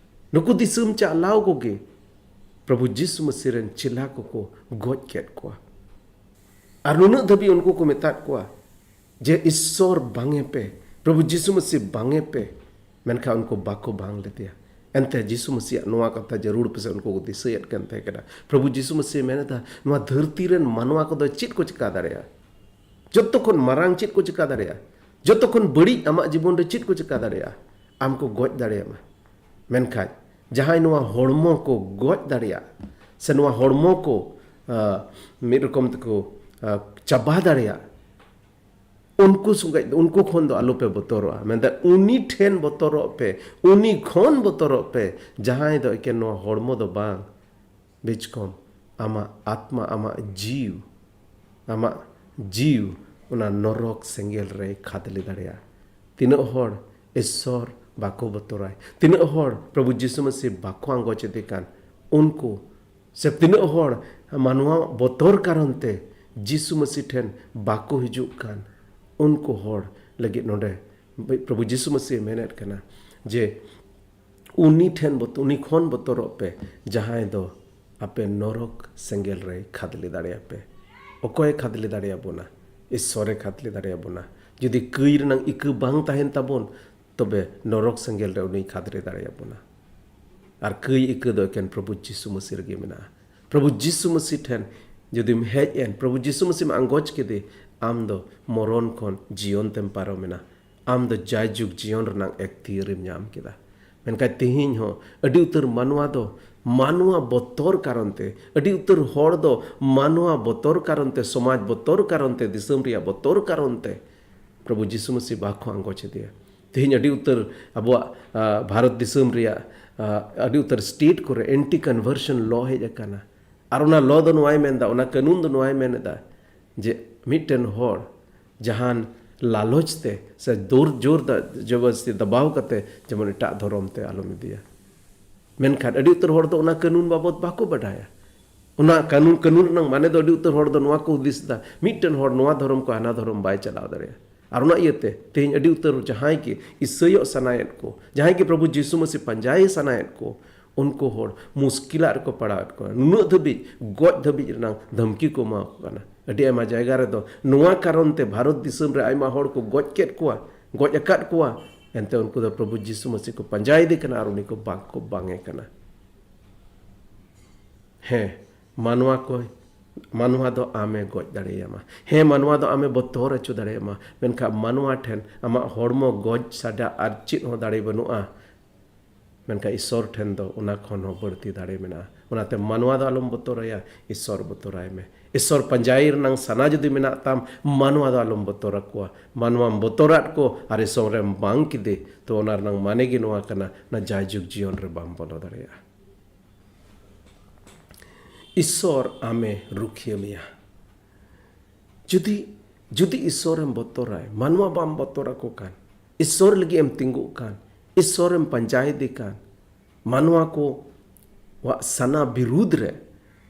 ᱱᱩᱠᱩ ᱫᱤᱥᱚᱢ ᱪᱟᱞᱟᱣ ᱠᱚᱜᱮ ᱯᱨᱚᱵᱷᱩ ᱡᱤᱥᱩ ᱢᱟᱹᱥᱤ ᱨᱮᱱ ᱪᱮᱞᱟ ᱠᱚᱠᱚ ᱜᱚᱡ ᱠᱮᱫ ᱠᱚᱣᱟ᱾ ᱟᱨ ᱱᱩᱱᱟᱹᱜ ᱫᱷᱟᱹᱵᱤᱡ ᱩᱱᱠᱩ ᱠᱚ ᱢᱮᱛᱟᱫ ᱠᱚᱣᱟ ᱡᱮ, "ᱤᱥᱥᱚᱨ ᱵᱟᱝᱮ ᱯᱮ, ᱯᱨᱚᱵᱷᱩ ᱡᱤᱥᱩ ᱢᱟᱹᱥᱤ ᱵᱟᱝᱮ ᱯᱮ", ᱢᱮᱱᱠᱷᱟᱱ ᱩᱱᱠᱩ ᱵᱟᱠᱚ ᱵᱟᱝ ᱞᱮᱫᱮᱭᱟ᱾ ᱮᱱᱛᱮ ᱡᱤᱥᱩ ᱢᱟᱹᱥᱤᱭᱟᱜ ᱱᱚᱣᱟ ᱠᱟᱛᱷᱟ ᱡᱟᱹᱨᱩᱲ ᱯᱮᱥᱮ ᱩᱱᱠᱩ ᱠᱚ ᱫᱤᱥᱟᱹᱭᱮᱫ ᱠᱟᱱ ᱛᱟᱦᱮᱸ ᱠᱟᱱᱟ᱾ ᱯᱨᱚᱵᱷᱩ ᱡᱤᱥᱩ ᱢᱟᱹᱥᱤ ᱢᱮᱱ ᱮᱫᱟ, ᱱᱚᱣᱟ ᱫᱷᱟᱹᱨᱛᱤ ᱨᱮᱱ ᱢᱟᱱᱣᱟ ᱠᱚᱫᱚ ᱪᱮᱫ ᱠᱚ ᱪᱮᱠᱟ ᱫᱟᱲᱮᱭᱟᱜᱼᱟ? ᱡᱚᱛᱚ ᱠᱷᱚᱱ ᱢᱟᱨᱟᱝ ᱪᱮᱫ ᱠᱚ ᱪᱮᱠᱟ ᱫᱟᱲᱮᱭᱟᱜᱼᱟ? ᱡᱚᱛᱚ ᱠᱷᱚᱱ ᱵᱟᱹᱲᱤᱡ ᱟᱢᱟᱜ ᱡᱤᱵᱚᱱ ᱨᱮ ᱪᱮᱫ ᱠᱚ ᱪᱮᱠᱟ ᱫᱟᱲᱮᱭᱟᱜᱼᱟ? ᱟᱢ ᱠᱚ ᱜᱚᱡ ᱫᱟᱲᱮᱭᱟᱢᱟ᱾ ᱢᱮᱱᱠᱷᱟᱱ ᱡᱟᱦᱟᱸᱭ ᱱᱚᱣᱟ ᱦᱚᱲᱢᱚ ᱠᱚ ᱜᱚᱡ ᱫᱟᱲᱮᱭᱟᱜ, ᱥᱮ ᱱᱚᱣᱟ ᱦᱚᱲᱢᱚ ᱠᱚ, ᱟ, ᱢᱤᱫ ᱨᱚᱠᱚᱢ ᱛᱮᱠᱚ, ᱟ, ᱪᱟᱵᱟ ᱫᱟᱲᱮᱭᱟᱜ, ᱩᱱᱠᱩ ᱥᱚᱸᱜᱮ, ᱩᱱᱠᱩ ᱠᱷᱚᱱ ᱫᱚ ᱟᱞᱚᱯᱮ ᱵᱚᱛᱚᱨᱚᱜᱼᱟ᱾ ᱢᱮᱱᱫᱟ, ᱩᱱᱤ ᱴᱷᱮᱱ ᱵᱚᱛᱚᱨᱚᱜ ᱯᱮ, ᱩᱱᱤ ᱠᱷᱚᱱ ᱵᱚᱛᱚᱨᱚᱜ ᱯᱮ, ᱡᱟᱦᱟᱸᱭ ᱫᱚ ᱮᱠᱮᱱ ᱱᱚᱣᱟ ᱦᱚᱲᱢᱚ ᱫᱚ ᱵᱟᱝ, ᱵᱤᱪᱠᱚᱢ, ᱟᱢᱟᱜ ᱟᱛᱢᱟ, ᱟᱢᱟᱜ ᱡᱤᱣ, ᱟᱢᱟᱜ ᱡᱤᱣ ᱚᱱᱟ ᱱᱚᱨᱚᱠ ᱥᱮᱸᱜᱮᱞ ᱨᱮᱭ ᱠᱷᱟᱫᱽᱞᱮ ᱫᱟᱲᱮᱭᱟᱜᱼᱟ᱾ ᱛᱤᱱᱟᱹᱜ ᱦᱚᱲ ᱤᱥᱥᱚᱨ ᱵᱟᱠᱚ ᱵᱚᱛᱚᱨᱟᱭ, ᱛᱤᱱᱟᱹᱜ ᱦᱚᱲ ᱯᱨᱚᱵᱷᱩ ᱡᱤᱥᱩ ᱢᱟᱹᱥᱤ ᱵᱟᱠᱚ ᱟᱸᱜᱚᱪ ᱮᱫᱮ ᱠᱟᱱ, ᱩᱱᱠᱩ, ᱥᱮ ᱛᱤᱱᱟᱹᱜ ᱦᱚᱲ ᱢᱟᱱᱣᱟ ᱵᱚᱛᱚᱨ ᱠᱟᱨᱚᱱ ᱛᱮ ᱡᱤᱥᱩ ᱢᱟᱹᱥᱤ ᱴᱷᱮᱱ ᱵᱟᱠᱚ ᱦᱤᱡᱩᱜ ᱠᱟᱱ, ᱩᱱᱠᱩ ᱦᱚᱲ ᱞᱟᱹᱜᱤᱫ ᱱᱚᱰᱮ ᱯᱨᱚᱵᱷᱩ ᱡᱤᱥᱩ ᱢᱟᱹᱥᱤ ᱢᱮᱱᱮᱫ ᱠᱟᱱᱟ ᱡᱮ, ᱩᱱᱤ ᱴᱷᱮᱱ ᱵᱚᱛ-, ᱩᱱᱤ ᱠᱷᱚᱱ ᱵᱚᱛᱚᱨᱚᱜ ᱯᱮ, ᱡᱟᱦᱟᱸᱭ ᱫᱚ ᱟᱯᱮ ᱱᱚᱨᱚᱠ ᱥᱮᱸᱜᱮᱞ ᱨᱮᱭ ᱠᱷᱟᱫᱽᱞᱮ ᱫᱟᱲᱮᱭᱟᱯᱮ᱾ ᱚᱠᱚᱭᱮ ᱠᱷᱟᱫᱽᱞᱮ ᱫᱟᱲᱮᱭᱟᱵᱚᱱᱟ? ᱤᱥᱥᱚᱨᱮ ᱠᱷᱟᱫᱽᱞᱮ ᱫᱟᱲᱮᱭᱟᱵᱚᱱᱟ᱾ ᱡᱩᱫᱤ ᱠᱟᱹᱭ ᱨᱮᱱᱟᱝ ᱤᱠᱟᱹ ᱵᱟᱝ ᱛᱟᱦᱮᱱ ᱛᱟᱵᱚᱱ, ᱛᱚᱵᱮ ᱱᱚᱨᱚᱠ ᱥᱮᱸᱜᱮᱞ ᱨᱮ ᱩᱱᱤᱭ ᱠᱷᱟᱫᱽᱞᱮ ᱫᱟᱲᱮᱭᱟᱵᱚᱱᱟ᱾ ᱟᱨ ᱠᱟᱹᱭ ᱤᱠᱟᱹ ᱫᱚ ᱮᱠᱮᱱ ᱯᱨᱚᱵᱷᱩ ᱡᱤᱥᱩ ᱢᱟᱹᱥᱤ ᱨᱮᱜᱮ ᱢᱮᱱᱟᱜᱼᱟ᱾ ᱯᱨᱚᱵᱷᱩ ᱡᱤᱥᱩ ᱢᱟᱹᱥᱤ ᱴᱷᱮᱱ ᱡᱩᱫᱤᱢ ᱦᱮᱡ ᱮᱱ, ᱯᱨᱚᱵᱷᱩ ᱡᱤᱥᱩ ᱢᱟᱹᱥᱤᱢ ᱟᱸᱜᱚᱪ ᱠᱮᱫᱮ, ᱟᱢ ᱫᱚ ᱢᱚᱨᱚᱱ ᱠᱷᱚᱱ ᱡᱤᱭᱚᱱ ᱛᱮᱢ ᱯᱟᱨᱚᱢᱮᱱᱟ᱾ ᱟᱢ ᱫᱚ ᱡᱟᱭᱡᱩᱜᱽ ᱡᱤᱭᱚᱱ ᱨᱮᱱᱟᱜ ᱮᱠᱛᱤᱭᱟᱹᱨᱮᱢ ᱧᱟᱢ ᱠᱮᱫᱟ᱾ ᱢᱮᱱᱠᱷᱟᱱ ᱛᱮᱦᱮᱧ ᱦᱚᱸ ᱟᱹᱰᱤ ᱩᱛᱟᱹᱨ ᱢᱟᱱᱣᱟ ᱫᱚ ᱢᱟᱱᱣᱟ ᱵᱚᱛᱚᱨ ᱠᱟᱨᱚᱱ ᱛᱮ, ᱟᱹᱰᱤ ᱩᱛᱟᱹᱨ ᱦᱚᱲ ᱫᱚ ᱢᱟᱱᱣᱟ ᱵᱚᱛᱚᱨ ᱠᱟᱨᱚᱱ ᱛᱮ, ᱥᱚᱢᱟᱡᱽ ᱵᱚᱛᱚᱨ ᱠᱟᱨᱚᱱ ᱛᱮ, ᱫᱤᱥᱚᱢ ᱨᱮᱭᱟᱜ ᱵᱚᱛᱚᱨ ᱠᱟᱨᱚᱱ ᱛᱮ ᱯᱨᱚᱵᱷᱩ ᱡᱤᱥᱩ ᱢᱟᱹᱥᱤ ᱵᱟᱠᱚ ᱟᱸᱜᱚᱪ ᱮᱫᱮᱭᱟ᱾ ᱛᱮᱦᱮᱧ ᱟᱹᱰᱤ ᱩᱛᱟᱹᱨ ᱟᱵᱚᱣᱟᱜ, ᱟ, ᱵᱷᱟᱨᱚᱛ ᱫᱤᱥᱚᱢ ᱨᱮᱭᱟᱜ, ᱟ, ᱟᱹᱰᱤ ᱩᱛᱟᱹᱨ state ᱠᱚᱨᱮ anti conversion law ᱦᱮᱡ ᱟᱠᱟᱱᱟ᱾ ᱟᱨ ᱚᱱᱟ law ᱫᱚ ᱱᱚᱣᱟᱭ ᱢᱮᱱᱫᱟ, ᱚᱱᱟ ᱠᱟᱹᱱᱩᱱ ᱫᱚ ᱱᱚᱣᱟᱭ ᱢᱮᱱ ᱮᱫᱟ ᱡᱮ ᱢᱤᱫᱴᱮᱱ ᱦᱚᱲ ᱡᱟᱦᱟᱱ ᱞᱟᱞᱚᱪ ᱛᱮ ᱥᱮ ᱫᱳᱨ ᱡᱳᱨ ᱫᱟ-, ᱡᱚᱵᱚᱨᱫᱚᱥᱛᱤ ᱫᱟᱵᱟᱣ ᱠᱟᱛᱮ ᱡᱮᱢᱚᱱ ᱮᱴᱟᱜ ᱫᱷᱚᱨᱚᱢ ᱛᱮ ᱟᱞᱚᱢ ᱤᱫᱤᱭᱟ᱾ ᱢᱮᱱᱠᱷᱟᱱ ᱟᱹᱰᱤ ᱩᱛᱟᱹᱨ ᱦᱚᱲ ᱫᱚ ᱚᱱᱟ ᱠᱟᱹᱱᱩᱱ ᱵᱟᱵᱚᱛ ᱵᱟᱠᱚ ᱵᱟᱰᱟᱭᱟ᱾ ᱚᱱᱟ ᱠᱟᱹᱱᱩᱱ, ᱠᱟᱹᱱᱩᱱ ᱨᱮᱱᱟᱜ ᱢᱟᱱᱮ ᱫᱚ ᱟᱹᱰᱤ ᱩᱛᱟᱹᱨ ᱦᱚᱲ ᱫᱚ ᱱᱚᱣᱟ ᱠᱚ ᱦᱩᱫᱤᱥ ᱮᱫᱟ, ᱢᱤᱫᱴᱮᱱ ᱦᱚᱲ ᱱᱚᱣᱟ ᱫᱷᱚᱨᱚᱢ ᱠᱷᱚᱱ ᱦᱟᱱᱟ ᱫᱷᱚᱨᱚᱢ ᱵᱟᱭ ᱪᱟᱞᱟᱣ ᱫᱟᱲᱮᱭᱟᱜᱼᱟ᱾ ᱟᱨ ᱚᱱᱟ ᱤᱭᱟᱹᱛᱮ ᱛᱮᱦᱮᱧ ᱟᱹᱰᱤ ᱩᱛᱟᱹᱨ ᱡᱟᱦᱟᱸᱭ ᱜᱮ ᱤᱥᱟᱹᱭᱚᱜ ᱥᱟᱱᱟᱭᱮᱫ ᱠᱚ, ᱡᱟᱦᱟᱸᱭ ᱜᱮ ᱯᱨᱚᱵᱷᱩ ᱡᱤᱥᱩ ᱢᱟᱹᱥᱤ ᱯᱟᱸᱡᱟᱭᱮ ᱥᱟᱱᱟᱭᱮᱫ ᱠᱚ, ᱩᱱᱠᱩ ᱦᱚᱲ ᱢᱩᱥᱠᱤᱞᱟᱜ ᱨᱮᱠᱚ ᱯᱟᱲᱟᱣᱮᱫ ᱠᱚᱣᱟ᱾ ᱱᱩᱱᱟᱹᱜ ᱫᱷᱟᱹᱵᱤᱡ ᱜᱚᱡ ᱫᱷᱟᱹᱵᱤᱡ ᱨᱮᱱᱟᱜ ᱫᱷᱟᱢᱠᱤ ᱠᱚ ᱮᱢᱟ ᱠᱚ ᱠᱟᱱᱟ᱾ ᱟᱹᱰᱤ ᱟᱭᱢᱟ ᱡᱟᱭᱜᱟ ᱨᱮᱫᱚ ᱱᱚᱣᱟ ᱠᱟᱨᱚᱱ ᱛᱮ ᱵᱷᱟᱨᱚᱛ ᱫᱤᱥᱚᱢ ᱨᱮ ᱟᱭᱢᱟ ᱦᱚᱲ ᱠᱚ ᱜᱚᱡ ᱠᱮᱫ ᱠᱚᱣᱟ, ᱜᱚᱡ ᱟᱠᱟᱫ ᱠᱚᱣᱟ᱾ ᱮᱱᱛᱮ ᱩᱱᱠᱩ ᱫᱚ ᱯᱨᱚᱵᱷᱩ ᱡᱤᱥᱩ ᱢᱟᱹᱥᱤ ᱠᱚ ᱯᱟᱸᱡᱟᱭᱮᱫᱮ ᱠᱟᱱᱟ ᱟᱨ ᱩᱱᱤ ᱠᱚ ᱵᱟᱝ ᱠᱚ ᱵᱟᱝᱮ ᱠᱟᱱᱟ᱾ ᱦᱮᱸ, ᱢᱟᱱᱣᱟ ᱠᱚᱭ ᱢᱟᱱᱣᱟ ᱫᱚ ᱟᱢᱮ ᱜᱚᱡ ᱫᱟᱲᱮᱭᱟᱢᱟ᱾ ᱦᱮᱸ, ᱢᱟᱱᱣᱟ ᱫᱚ ᱟᱢᱮ ᱵᱚᱛᱚᱨ ᱦᱚᱪᱚ ᱫᱟᱲᱮᱭᱟᱢᱟ, ᱢᱮᱱᱠᱷᱟᱱ ᱢᱟᱱᱣᱟ ᱴᱷᱮᱱ ᱟᱢᱟᱜ ᱦᱚᱲᱢᱚ ᱜᱚᱡ ᱥᱟᱰᱟ ᱟᱨ ᱪᱮᱫ ᱦᱚᱸ ᱫᱟᱲᱮ ᱵᱟᱹᱱᱩᱜᱼᱟ᱾ ᱢᱮᱱᱠᱷᱟᱱ ᱤᱥᱚᱨ ᱴᱷᱮᱱ ᱫᱚ ᱚᱱᱟ ᱠᱷᱚᱱ ᱦᱚᱸ ᱵᱟᱹᱲᱛᱤ ᱫᱟᱲᱮ ᱢᱮᱱᱟᱜᱼᱟ᱾ ᱚᱱᱟᱛᱮ ᱢᱟᱱᱣᱟ ᱫᱚ ᱟᱞᱚᱢ ᱵᱚᱛᱚᱨᱟᱭᱟ, ᱤᱥᱚᱨ ᱵᱚᱛᱚᱨᱟᱭ ᱢᱮ᱾ ᱤᱥᱚᱨ ᱯᱟᱸᱡᱟᱭ ᱨᱮᱱᱟᱝ ᱥᱟᱱᱟ ᱡᱩᱫᱤ ᱢᱮᱱᱟᱜ ᱛᱟᱢ, ᱢᱟᱱᱣᱟ ᱫᱚ ᱟᱞᱚᱢ ᱵᱚᱛᱚᱨ ᱟᱠᱚᱣᱟ᱾ ᱢᱟᱱᱣᱟᱢ ᱵᱚᱛᱚᱨᱟᱫ ᱠᱚ ᱟᱨ ᱤᱥᱚᱨᱮᱢ ᱵᱟᱝ ᱠᱮᱫᱮ, ᱛᱚ ᱚᱱᱟ ᱨᱮᱱᱟᱝ ᱢᱟᱱᱮ ᱜᱮ ᱱᱚᱣᱟ ᱠᱟᱱᱟ, ᱚᱱᱟ ᱡᱟᱭᱡᱩᱜᱽ ᱡᱤᱭᱚᱱ ᱨᱮ ᱵᱟᱢ ᱵᱚᱞᱚ ᱫᱟᱲᱮᱭᱟᱜᱼᱟ᱾ ᱤᱥᱚᱨ ᱟᱢᱮ ᱨᱩᱠᱷᱤᱭᱟᱹ ᱢᱮᱭᱟ᱾ ᱡᱩᱫᱤ, ᱡᱩᱫᱤ ᱤᱥᱚᱨᱮᱢ ᱵᱚᱛᱚᱨᱟᱭ, ᱢᱟᱱᱣᱟ ᱵᱟᱢ ᱵᱚᱛᱚᱨ ᱟᱠᱚ ᱠᱟᱱ, ᱤᱥᱚᱨ ᱞᱟᱹᱜᱤᱫ ᱮᱢ ᱛᱤᱸᱜᱩᱜ ᱠᱟᱱ, ᱤᱥᱚᱨᱮᱢ ᱯᱟᱸᱡᱟᱭᱮᱫᱮ ᱠᱟᱱ, ᱢᱟᱱᱣᱟ ᱠᱚᱣᱟᱜ ᱥᱟᱱᱟ ᱵᱤᱨᱩᱫᱽ ᱨᱮ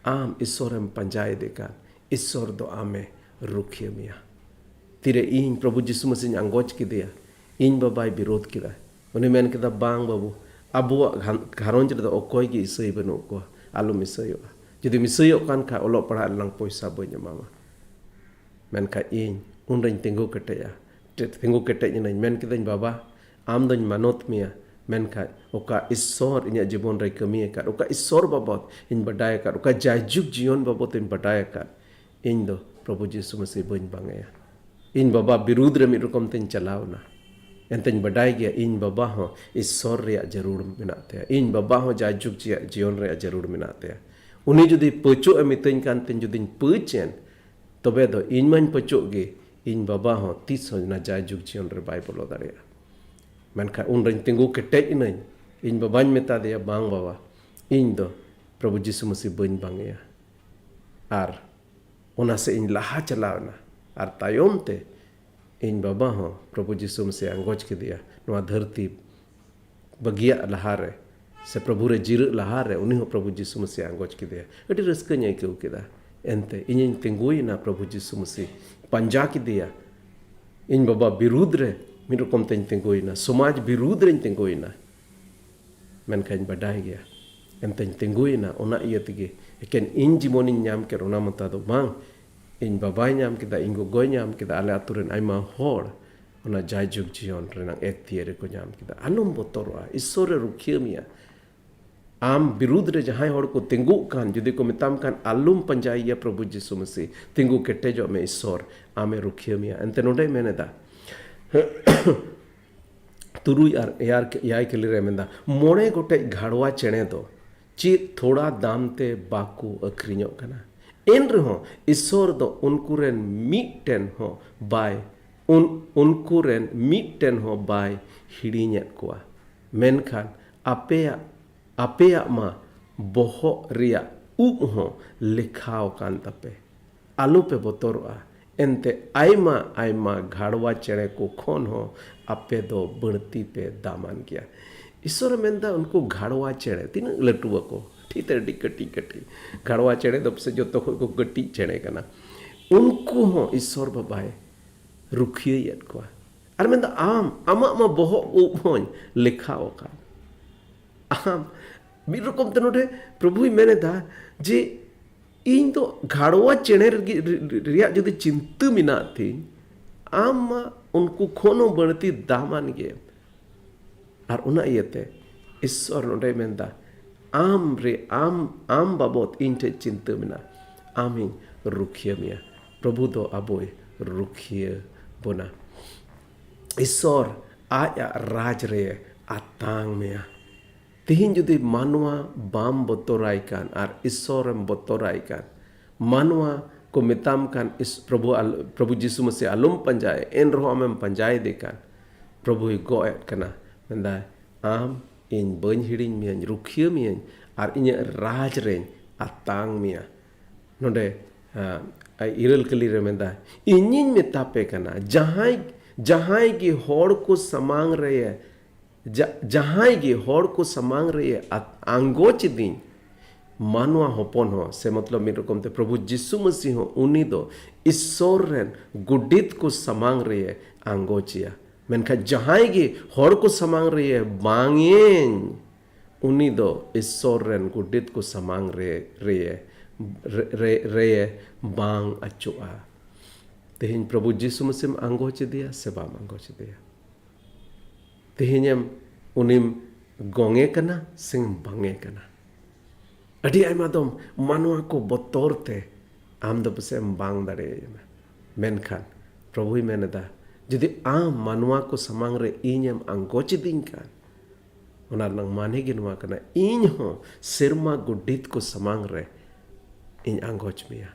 ᱟᱢ ᱤᱥᱚᱨᱮᱢ ᱯᱟᱸᱡᱟᱭᱮᱫᱮ ᱠᱟᱱ, ᱤᱥᱚᱨ ᱫᱚ ᱟᱢᱮ ᱨᱩᱠᱷᱤᱭᱟᱹ ᱢᱮᱭᱟ᱾ ᱛᱤᱨᱮ ᱤᱧ ᱯᱨᱚᱵᱷᱩ ᱡᱤᱥᱩ ᱢᱟᱥᱤᱧ ᱟᱸᱜᱚᱪ ᱠᱮᱫᱮᱭᱟ, ᱤᱧ ᱵᱟᱵᱟᱭ ᱵᱤᱨᱳᱫ ᱠᱮᱫᱟ᱾ ᱩᱱᱤ ᱢᱮᱱ ᱠᱮᱫᱟ, "ᱵᱟᱝ ᱵᱟᱹᱵᱩ, ᱟᱵᱚᱣᱟᱜ ᱜᱷᱟᱱ-, ᱜᱷᱟᱨᱚᱸᱡᱽ ᱨᱮᱫᱚ ᱚᱠᱚᱭ ᱜᱮ ᱤᱥᱟᱹᱭ ᱵᱟᱹᱱᱩᱜ ᱠᱚᱣᱟ, ᱟᱞᱚᱢ ᱤᱥᱟᱹᱭᱚᱜᱼᱟ᱾ ᱡᱩᱫᱤᱢ ᱤᱥᱟᱹᱭᱚᱜ ᱠᱟᱱ ᱠᱷᱟᱱ ᱚᱞᱚᱜ ᱯᱟᱲᱦᱟᱜ ᱨᱮᱱᱟᱜ ᱯᱚᱭᱥᱟ ᱵᱟᱹᱧ ᱮᱢᱟᱢᱟ᱾" ᱢᱮᱱᱠᱷᱟᱱ ᱤᱧ ᱩᱱᱨᱮᱧ ᱛᱤᱸᱜᱩ ᱠᱮᱴᱮᱡᱼᱟ, ᱛᱤᱸᱜᱩ ᱠᱮᱴᱮᱡ ᱮᱱᱟᱹᱧ, ᱢᱮᱱ ᱠᱮᱫᱟᱹᱧ, "ᱵᱟᱵᱟ, ᱟᱢ ᱫᱚᱧ ᱢᱟᱱᱚᱛ ᱢᱮᱭᱟ, ᱢᱮᱱᱠᱷᱟᱱ ᱚᱠᱟ ᱤᱥᱥᱚᱨ ᱤᱧᱟᱹᱜ ᱡᱤᱵᱚᱱ ᱨᱮᱭ ᱠᱟᱹᱢᱤ ᱟᱠᱟᱫ, ᱚᱠᱟ ᱤᱥᱥᱚᱨ ᱵᱟᱵᱚᱫ ᱤᱧ ᱵᱟᱰᱟᱭ ᱟᱠᱟᱫ, ᱚᱠᱟ ᱡᱟᱭᱡᱩᱜᱽ ᱡᱤᱭᱚᱱ ᱵᱟᱵᱚᱫ ᱤᱧ ᱵᱟᱰᱟᱭ ᱟᱠᱟᱫ, ᱤᱧ ᱫᱚ ᱯᱨᱚᱵᱷᱩ ᱡᱤᱥᱩ ᱢᱟᱥᱤ ᱵᱟᱹᱧ ᱵᱟᱝ ᱟᱭᱟ᱾ ᱤᱧ ᱵᱟᱵᱟ ᱵᱤᱨᱩᱫᱽ ᱨᱮ ᱢᱤᱫ ᱨᱚᱠᱚᱢ ᱛᱤᱧ ᱪᱟᱞᱟᱣ ᱮᱱᱟ, ᱮᱱᱛᱮᱧ ᱵᱟᱰᱟᱭ ᱜᱮᱭᱟ ᱤᱧ ᱵᱟᱵᱟ ᱦᱚᱸ ᱤᱥᱥᱚᱨ ᱨᱮᱭᱟᱜ ᱡᱟᱹᱨᱩᱲ ᱢᱮᱱᱟᱜ ᱛᱟᱭᱟ, ᱤᱧ ᱵᱟᱵᱟ ᱦᱚᱸ ᱡᱟᱭᱡᱩᱜᱽ ᱨᱮᱭᱟᱜ ᱡᱤᱭᱚᱱ ᱨᱮᱭᱟᱜ ᱡᱟᱹᱨᱩᱲ ᱢᱮᱱᱟᱜ ᱛᱟᱭᱟ᱾ ᱩᱱᱤ ᱡᱩᱫᱤ ᱯᱟᱹᱪᱩᱜ ᱮ ᱢᱤᱛᱟᱹᱧ ᱠᱟᱱ ᱛᱤᱧ ᱡᱩᱫᱤᱧ ᱯᱟᱹᱪ ᱮᱱ, ᱛᱚᱵᱮ ᱫᱚ ᱤᱧ ᱢᱟᱧ ᱯᱟᱹᱪᱩᱜ ᱜᱮ, ᱤᱧ ᱵᱟᱵᱟ ᱦᱚᱸ ᱛᱤᱥ ᱦᱚᱸ ᱚᱱᱟ ᱡᱟᱭᱡᱩᱜᱽ ᱡᱤᱭᱚᱱ ᱨᱮ ᱵᱟᱭ ᱵᱚᱞᱚ ᱫᱟᱲᱮᱭᱟᱜᱼᱟ᱾" ᱢᱮᱱᱠᱷᱟᱱ ᱩᱱᱨᱮᱧ ᱛᱤᱸᱜᱩ ᱠᱮᱴᱮᱡ ᱮᱱᱟᱹᱧ, ᱤᱧ ᱵᱟᱵᱟᱧ ᱢᱮᱛᱟ ᱫᱮᱭᱟ, "ᱵᱟᱝ ᱵᱟᱵᱟ, ᱤᱧ ᱫᱚ ᱯᱨᱚᱵᱷᱩ ᱡᱤᱥᱩ ᱢᱟᱥᱤ ᱵᱟᱹᱧ ᱵᱟᱝ ᱟᱭᱟ᱾" ᱟᱨ ᱚᱱᱟ ᱥᱮᱫ ᱤᱧ ᱞᱟᱦᱟ ᱪᱟᱞᱟᱣ ᱮᱱᱟ᱾ ᱟᱨ ᱛᱟᱭᱚᱢ ᱛᱮ ᱤᱧ ᱵᱟᱵᱟ ᱦᱚᱸ ᱯᱨᱚᱵᱷᱩ ᱡᱤᱥᱩ ᱢᱟᱥᱤ ᱟᱸᱜᱚᱪ ᱠᱮᱫᱮᱭᱟ᱾ ᱱᱚᱣᱟ ᱫᱷᱟᱹᱨᱛᱤ ᱵᱟᱹᱜᱤᱭᱟᱜ ᱞᱟᱦᱟᱨᱮ ᱥᱮ ᱯᱨᱚᱵᱷᱩ ᱨᱮ ᱡᱤᱨᱟᱹᱜ ᱞᱟᱦᱟᱨᱮ ᱩᱱᱤ ᱦᱚᱸ ᱯᱨᱚᱵᱷᱩ ᱡᱤᱥᱩ ᱢᱟᱥᱤ ᱟᱸᱜᱚᱪ ᱠᱮᱫᱮᱭᱟ᱾ ᱟᱹᱰᱤ ᱨᱟᱹᱥᱠᱟᱹᱧ ᱟᱹᱭᱠᱟᱹᱣ ᱠᱮᱫᱟ᱾ ᱮᱱᱛᱮ ᱤᱧᱤᱧ ᱛᱤᱸᱜᱩᱭᱮᱱᱟ ᱯᱨᱚᱵᱷᱩ ᱡᱤᱥᱩ ᱢᱟᱥᱤ, ᱯᱟᱸᱡᱟ ᱠᱮᱫᱮᱭᱟ᱾ ᱤᱧ ᱵᱟᱵᱟ ᱵᱤᱨᱩᱫᱽ ᱨᱮ ᱢᱤᱫ ᱨᱚᱠᱚᱢ ᱛᱮᱧ ᱛᱤᱸᱜᱩᱭᱮᱱᱟ, ᱥᱚᱢᱟᱡᱽ ᱵᱤᱨᱩᱫᱽ ᱨᱮᱧ ᱛᱤᱸᱜᱩᱭᱮᱱᱟ, ᱢᱮᱱᱠᱷᱟᱱ ᱵᱟᱰᱟᱭ ᱜᱮᱭᱟ, ᱮᱱᱛᱮᱧ ᱛᱤᱸᱜᱩᱭᱮᱱᱟ᱾ ᱚᱱᱟ ᱤᱭᱟᱹ ᱛᱮᱜᱮ ᱮᱠᱮᱱ ᱤᱧ ᱡᱤᱵᱚᱱᱤᱧ ᱧᱟᱢ ᱠᱮᱫ, ᱚᱱᱟ ᱢᱚᱛᱟ ᱫᱚ ᱵᱟᱝ᱾ ᱤᱧ ᱵᱟᱵᱟᱭ ᱧᱟᱢ ᱠᱮᱫᱟ, ᱤᱧ ᱜᱚᱜᱚᱭ ᱧᱟᱢ ᱠᱮᱫᱟ, ᱟᱞᱮ ᱟᱛᱳ ᱨᱮᱱ ᱟᱭᱢᱟ ᱦᱚᱲ ᱚᱱᱟ ᱡᱟᱭᱡᱩᱜᱽ ᱡᱤᱭᱚᱱ ᱨᱮᱱᱟᱜ ᱮᱠᱛᱤᱭᱟᱹ ᱨᱮᱠᱚ ᱧᱟᱢ ᱠᱮᱫᱟ᱾ ᱟᱞᱚᱢ ᱵᱚᱛᱚᱨᱚᱜᱼᱟ, ᱤᱥᱥᱚᱨᱮ ᱨᱩᱠᱷᱤᱭᱟᱹ ᱢᱮᱭᱟ᱾ ᱟᱢ ᱵᱤᱨᱩᱫᱷ ᱨᱮ ᱡᱟᱦᱟᱸᱭ ᱦᱚᱲ ᱠᱚ ᱛᱤᱸᱜᱩᱜ ᱠᱟᱱ, ᱡᱩᱫᱤ ᱠᱚ ᱢᱮᱛᱟᱢ ᱠᱷᱟᱱ, "ᱟᱞᱚᱢ ᱯᱟᱸᱡᱟᱭᱮᱭᱟ ᱯᱨᱚᱵᱷᱩ ᱡᱤᱥᱩ ᱢᱟᱹᱥᱤ, ᱛᱤᱸᱜᱩ ᱠᱮᱴᱮᱡᱚᱜ ᱢᱮ, ᱤᱥᱥᱚᱨ ᱟᱢᱮ ᱨᱩᱠᱷᱤᱭᱟᱹ ᱢᱮᱭᱟ", ᱮᱱᱛᱮ ᱱᱚᱰᱮᱭ ᱢᱮᱱ ᱮᱫᱟ, ᱛᱩᱨᱩᱭ ᱟᱨ ᱮᱭᱟᱨ-, ᱮᱭᱟᱭ ᱠᱟᱹᱞᱤ ᱨᱮ ᱢᱮᱱᱫᱟ, ᱢᱚᱬᱮ ᱜᱚᱴᱮᱡ ᱜᱷᱟᱲᱣᱟ ᱪᱮᱬᱮ ᱫᱚ ᱪᱮᱫ ᱛᱷᱚᱲᱟ ᱫᱟᱢ ᱛᱮ ᱵᱟᱠᱚ ᱟᱹᱠᱷᱨᱤᱧᱚᱜ ᱠᱟᱱᱟ? ᱮᱱ ᱨᱮᱦᱚᱸ ᱤᱥᱥᱚᱨ ᱫᱚ ᱩᱱᱠᱩ ᱨᱮᱱ ᱢᱤᱫᱴᱮᱱ ᱦᱚᱸ ᱵᱟᱭ, ᱩᱱ-, ᱩᱱᱠᱩ ᱨᱮᱱ ᱢᱤᱫᱴᱮᱱ ᱦᱚᱸ ᱵᱟᱭ ᱦᱤᱲᱤᱧᱮᱫ ᱠᱚᱣᱟ᱾ ᱢᱮᱱᱠᱷᱟᱱ ᱟᱯᱮᱭᱟᱜ, ᱟᱯᱮᱭᱟᱜ ᱢᱟ ᱵᱚᱦᱚᱜ ᱨᱮᱭᱟᱜ ᱩᱵ ᱦᱚᱸ ᱞᱮᱠᱷᱟᱣ ᱟᱠᱟᱱ ᱛᱟᱯᱮ᱾ ᱟᱞᱚᱯᱮ ᱵᱚᱛᱚᱨᱚᱜᱼᱟ, ᱮᱱᱛᱮ ᱟᱭᱢᱟ ᱟᱭᱢᱟ ᱜᱷᱟᱲᱣᱟ ᱪᱮᱬᱮ ᱠᱚ ᱠᱷᱚᱱ ᱦᱚᱸ ᱟᱯᱮ ᱫᱚ ᱵᱟᱹᱲᱛᱤ ᱯᱮ ᱫᱟᱢᱟᱱ ᱜᱮᱭᱟ᱾ ᱤᱥᱥᱚᱨᱮ ᱢᱮᱱᱫᱟ, ᱩᱱᱠᱩ ᱜᱷᱟᱲᱣᱟ ᱪᱮᱬᱮ ᱛᱤᱱᱟᱹᱜ ᱞᱟᱹᱴᱩ ᱟᱠᱚ, ᱴᱷᱤᱠ ᱟᱹᱰᱤ ᱠᱟᱹᱴᱤᱡ ᱠᱟᱹᱴᱤᱡ᱾ ᱜᱷᱟᱲᱣᱟ ᱪᱮᱬᱮ ᱫᱚ ᱯᱟᱥᱮᱡ ᱡᱚᱛᱚ ᱠᱷᱚᱱ ᱠᱚ ᱠᱟᱹᱴᱤᱡ ᱪᱮᱬᱮ ᱠᱟᱱᱟ᱾ ᱩᱱᱠᱩ ᱦᱚᱸ ᱤᱥᱥᱚᱨ ᱵᱟᱵᱟᱭ ᱨᱩᱠᱷᱤᱭᱟᱹᱭᱮᱫ ᱠᱚᱣᱟ᱾ ᱟᱨ ᱢᱮᱱᱫᱟ, ᱟᱢ, ᱟᱢᱟᱜ ᱢᱟ ᱵᱚᱦᱚᱜ ᱩᱵ ᱦᱚᱸᱧ ᱞᱮᱠᱷᱟᱣ ᱟᱠᱟᱫ᱾ ᱟᱢ ᱢᱤᱫ ᱨᱚᱠᱚᱢ ᱛᱮ ᱱᱚᱰᱮ ᱯᱨᱚᱵᱷᱩᱭ ᱢᱮᱱ ᱮᱫᱟ ᱡᱮ, ᱤᱧ ᱫᱚ ᱜᱷᱟᱲᱣᱟ ᱪᱮᱬᱮ ᱨᱮᱜᱮ, ᱨᱮ-, ᱨᱮᱭᱟᱜ ᱡᱩᱫᱤ ᱪᱤᱱᱛᱟᱹ ᱢᱮᱱᱟᱜ ᱛᱤᱧ, ᱟᱢ ᱢᱟ ᱩᱱᱠᱩ ᱠᱷᱚᱱ ᱦᱚᱸ ᱵᱟᱹᱲᱛᱤ ᱫᱟᱢᱟᱱ ᱜᱮ᱾ ᱟᱨ ᱚᱱᱟ ᱤᱭᱟᱹᱛᱮ ᱤᱥᱥᱚᱨ ᱱᱚᱰᱮᱭ ᱢᱮᱱᱫᱟ, ᱟᱢ ᱨᱮ, ᱟᱢ, ᱟᱢ ᱵᱟᱵᱚᱛ ᱤᱧ ᱴᱷᱮᱱ ᱪᱤᱱᱛᱟᱹ ᱢᱮᱱᱟᱜᱼᱟ, ᱟᱢᱤᱧ ᱨᱩᱠᱷᱤᱭᱟᱹ ᱢᱮᱭᱟ᱾ ᱯᱨᱚᱵᱷᱩ ᱫᱚ ᱟᱵᱚᱭ ᱨᱩᱠᱷᱤᱭᱟᱹ ᱵᱚᱱᱟ᱾ ᱤᱥᱥᱚᱨ ᱟᱡᱟᱜ ᱨᱟᱡᱽ ᱨᱮ ᱟᱛᱟᱝ ᱢᱮᱭᱟ᱾ ᱛᱤᱦᱤᱧ ᱡᱩᱫᱤ ᱢᱟᱱᱣᱟ ᱵᱟᱢ ᱵᱚᱛᱚᱨᱟᱭ ᱠᱟᱱ ᱟᱨ ᱤᱥᱥᱚᱨᱮᱢ ᱵᱚᱛᱚᱨᱟᱭ ᱠᱟᱱ, ᱢᱟᱱᱣᱟ ᱠᱚ ᱢᱮᱛᱟᱢ ᱠᱟᱱ, "ᱤᱥ-, ᱯᱨᱚᱵᱷᱩ ᱟᱞ-, ᱯᱨᱚᱵᱷᱩ ᱡᱤᱥᱩ ᱢᱟᱹᱥᱤ ᱟᱞᱚᱢ ᱯᱟᱸᱡᱟᱭᱟ", ᱮᱱ ᱨᱮᱦᱚᱸ ᱟᱢᱮᱢ ᱯᱟᱸᱡᱟᱭᱮᱫᱮ ᱠᱟᱱ, ᱯᱨᱚᱵᱷᱩᱭ ᱜᱚᱜ ᱮᱫ ᱠᱟᱱᱟ, ᱢᱮᱱᱫᱟᱭ, "ᱟᱢ, ᱤᱧ ᱵᱟᱹᱧ ᱦᱤᱲᱤᱧ ᱢᱮᱭᱟᱧ, ᱨᱩᱠᱷᱤᱭᱟᱹ ᱢᱮᱭᱟᱧ ᱟᱨ ᱤᱧᱟᱹᱜ ᱨᱟᱡᱽ ᱨᱮᱧ ᱟᱛᱟᱝ ᱢᱮᱭᱟ᱾" ᱱᱚᱰᱮ, ᱟᱸ, ᱤᱨᱟᱹᱞ ᱠᱟᱹᱞᱤ ᱨᱮ ᱢᱮᱱᱫᱟ, "ᱤᱧᱤᱧ ᱢᱮᱛᱟ ᱯᱮ ᱠᱟᱱᱟ, ᱡᱟᱦᱟᱸᱭ, ᱡᱟᱦᱟᱸᱭ ᱜᱮ ᱦᱚᱲ ᱠᱚ ᱥᱟᱢᱟᱝ ᱨᱮ, ᱡᱟ-, ᱡᱟᱦᱟᱸᱭ ᱜᱮ ᱦᱚᱲ ᱠᱚ ᱥᱟᱢᱟᱝ ᱨᱮ ᱟ-, ᱟᱸᱜᱚᱪ ᱤᱫᱤᱧ, ᱢᱟᱱᱣᱟ ᱦᱚᱯᱚᱱ ᱦᱚᱸ", ᱥᱮ ᱢᱚᱛᱞᱚᱵ ᱢᱤᱫ ᱨᱚᱠᱚᱢ ᱛᱮ ᱯᱨᱚᱵᱷᱩ ᱡᱤᱥᱩ ᱢᱟᱹᱥᱤ ᱦᱚᱸ, ᱩᱱᱤ ᱫᱚ ᱤᱥᱥᱚᱨ ᱨᱮᱱ ᱜᱚᱰᱮᱛ ᱠᱚ ᱥᱟᱢᱟᱝ ᱨᱮ ᱟᱸᱜᱚᱪᱮᱭᱟ᱾ ᱢᱮᱱᱠᱷᱟᱱ ᱡᱟᱦᱟᱸᱭ ᱜᱮ ᱦᱚᱲ ᱠᱚ ᱥᱟᱢᱟᱝ ᱨᱮ ᱵᱟᱝ ᱮᱧ, ᱩᱱᱤ ᱫᱚ ᱤᱥᱥᱚᱨ ᱨᱮᱱ ᱜᱚᱰᱮᱛ ᱠᱚ ᱥᱟᱢᱟᱝ ᱨᱮ, ᱨᱮ, ᱨᱮ, ᱨᱮ ᱵᱟᱝ ᱟᱪᱚᱜᱼᱟ᱾ ᱛᱮᱦᱮᱧ ᱯᱨᱚᱵᱷᱩ ᱡᱤᱥᱩ ᱢᱟᱹᱥᱤᱢ ᱟᱸᱜᱚᱪ ᱤᱫᱤᱭᱟ ᱥᱮ ᱵᱟᱢ ᱟᱸᱜᱚᱪ ᱤᱫᱤᱭᱟ? ᱛᱮᱦᱮᱧᱮᱢ ᱩᱱᱤᱢ ᱜᱚᱝᱮ ᱠᱟᱱᱟ ᱥᱮᱢ ᱵᱟᱝᱮ ᱠᱟᱱᱟ᱾ ᱟᱹᱰᱤ ᱟᱭᱢᱟ ᱫᱚᱢ ᱢᱟᱱᱣᱟ ᱠᱚ ᱵᱚᱛᱚᱨ ᱛᱮ ᱟᱢ ᱫᱚ ᱯᱟᱥᱮᱡ ᱮᱢ ᱵᱟᱝ ᱫᱟᱲᱮᱭᱟᱜᱼᱟ᱾ ᱢᱮᱱᱠᱷᱟᱱ ᱯᱨᱚᱵᱷᱩᱭ ᱢᱮᱱ ᱮᱫᱟ, ᱡᱩᱫᱤ ᱟᱢ ᱢᱟᱱᱣᱟ ᱠᱚ ᱥᱟᱢᱟᱝ ᱨᱮ ᱤᱧᱮᱢ ᱟᱸᱜᱚᱪ ᱤᱫᱤᱧ ᱠᱷᱟᱱ, ᱚᱱᱟ ᱨᱮᱱᱟᱜ ᱢᱟᱱᱮ ᱜᱮ ᱱᱚᱣᱟ ᱠᱟᱱᱟ, ᱤᱧ ᱦᱚᱸ ᱥᱮᱨᱢᱟ ᱜᱚᱰᱮᱛ ᱠᱚ ᱥᱟᱢᱟᱝ ᱨᱮ ᱤᱧ ᱟᱸᱜᱚᱪ ᱢᱮᱭᱟ᱾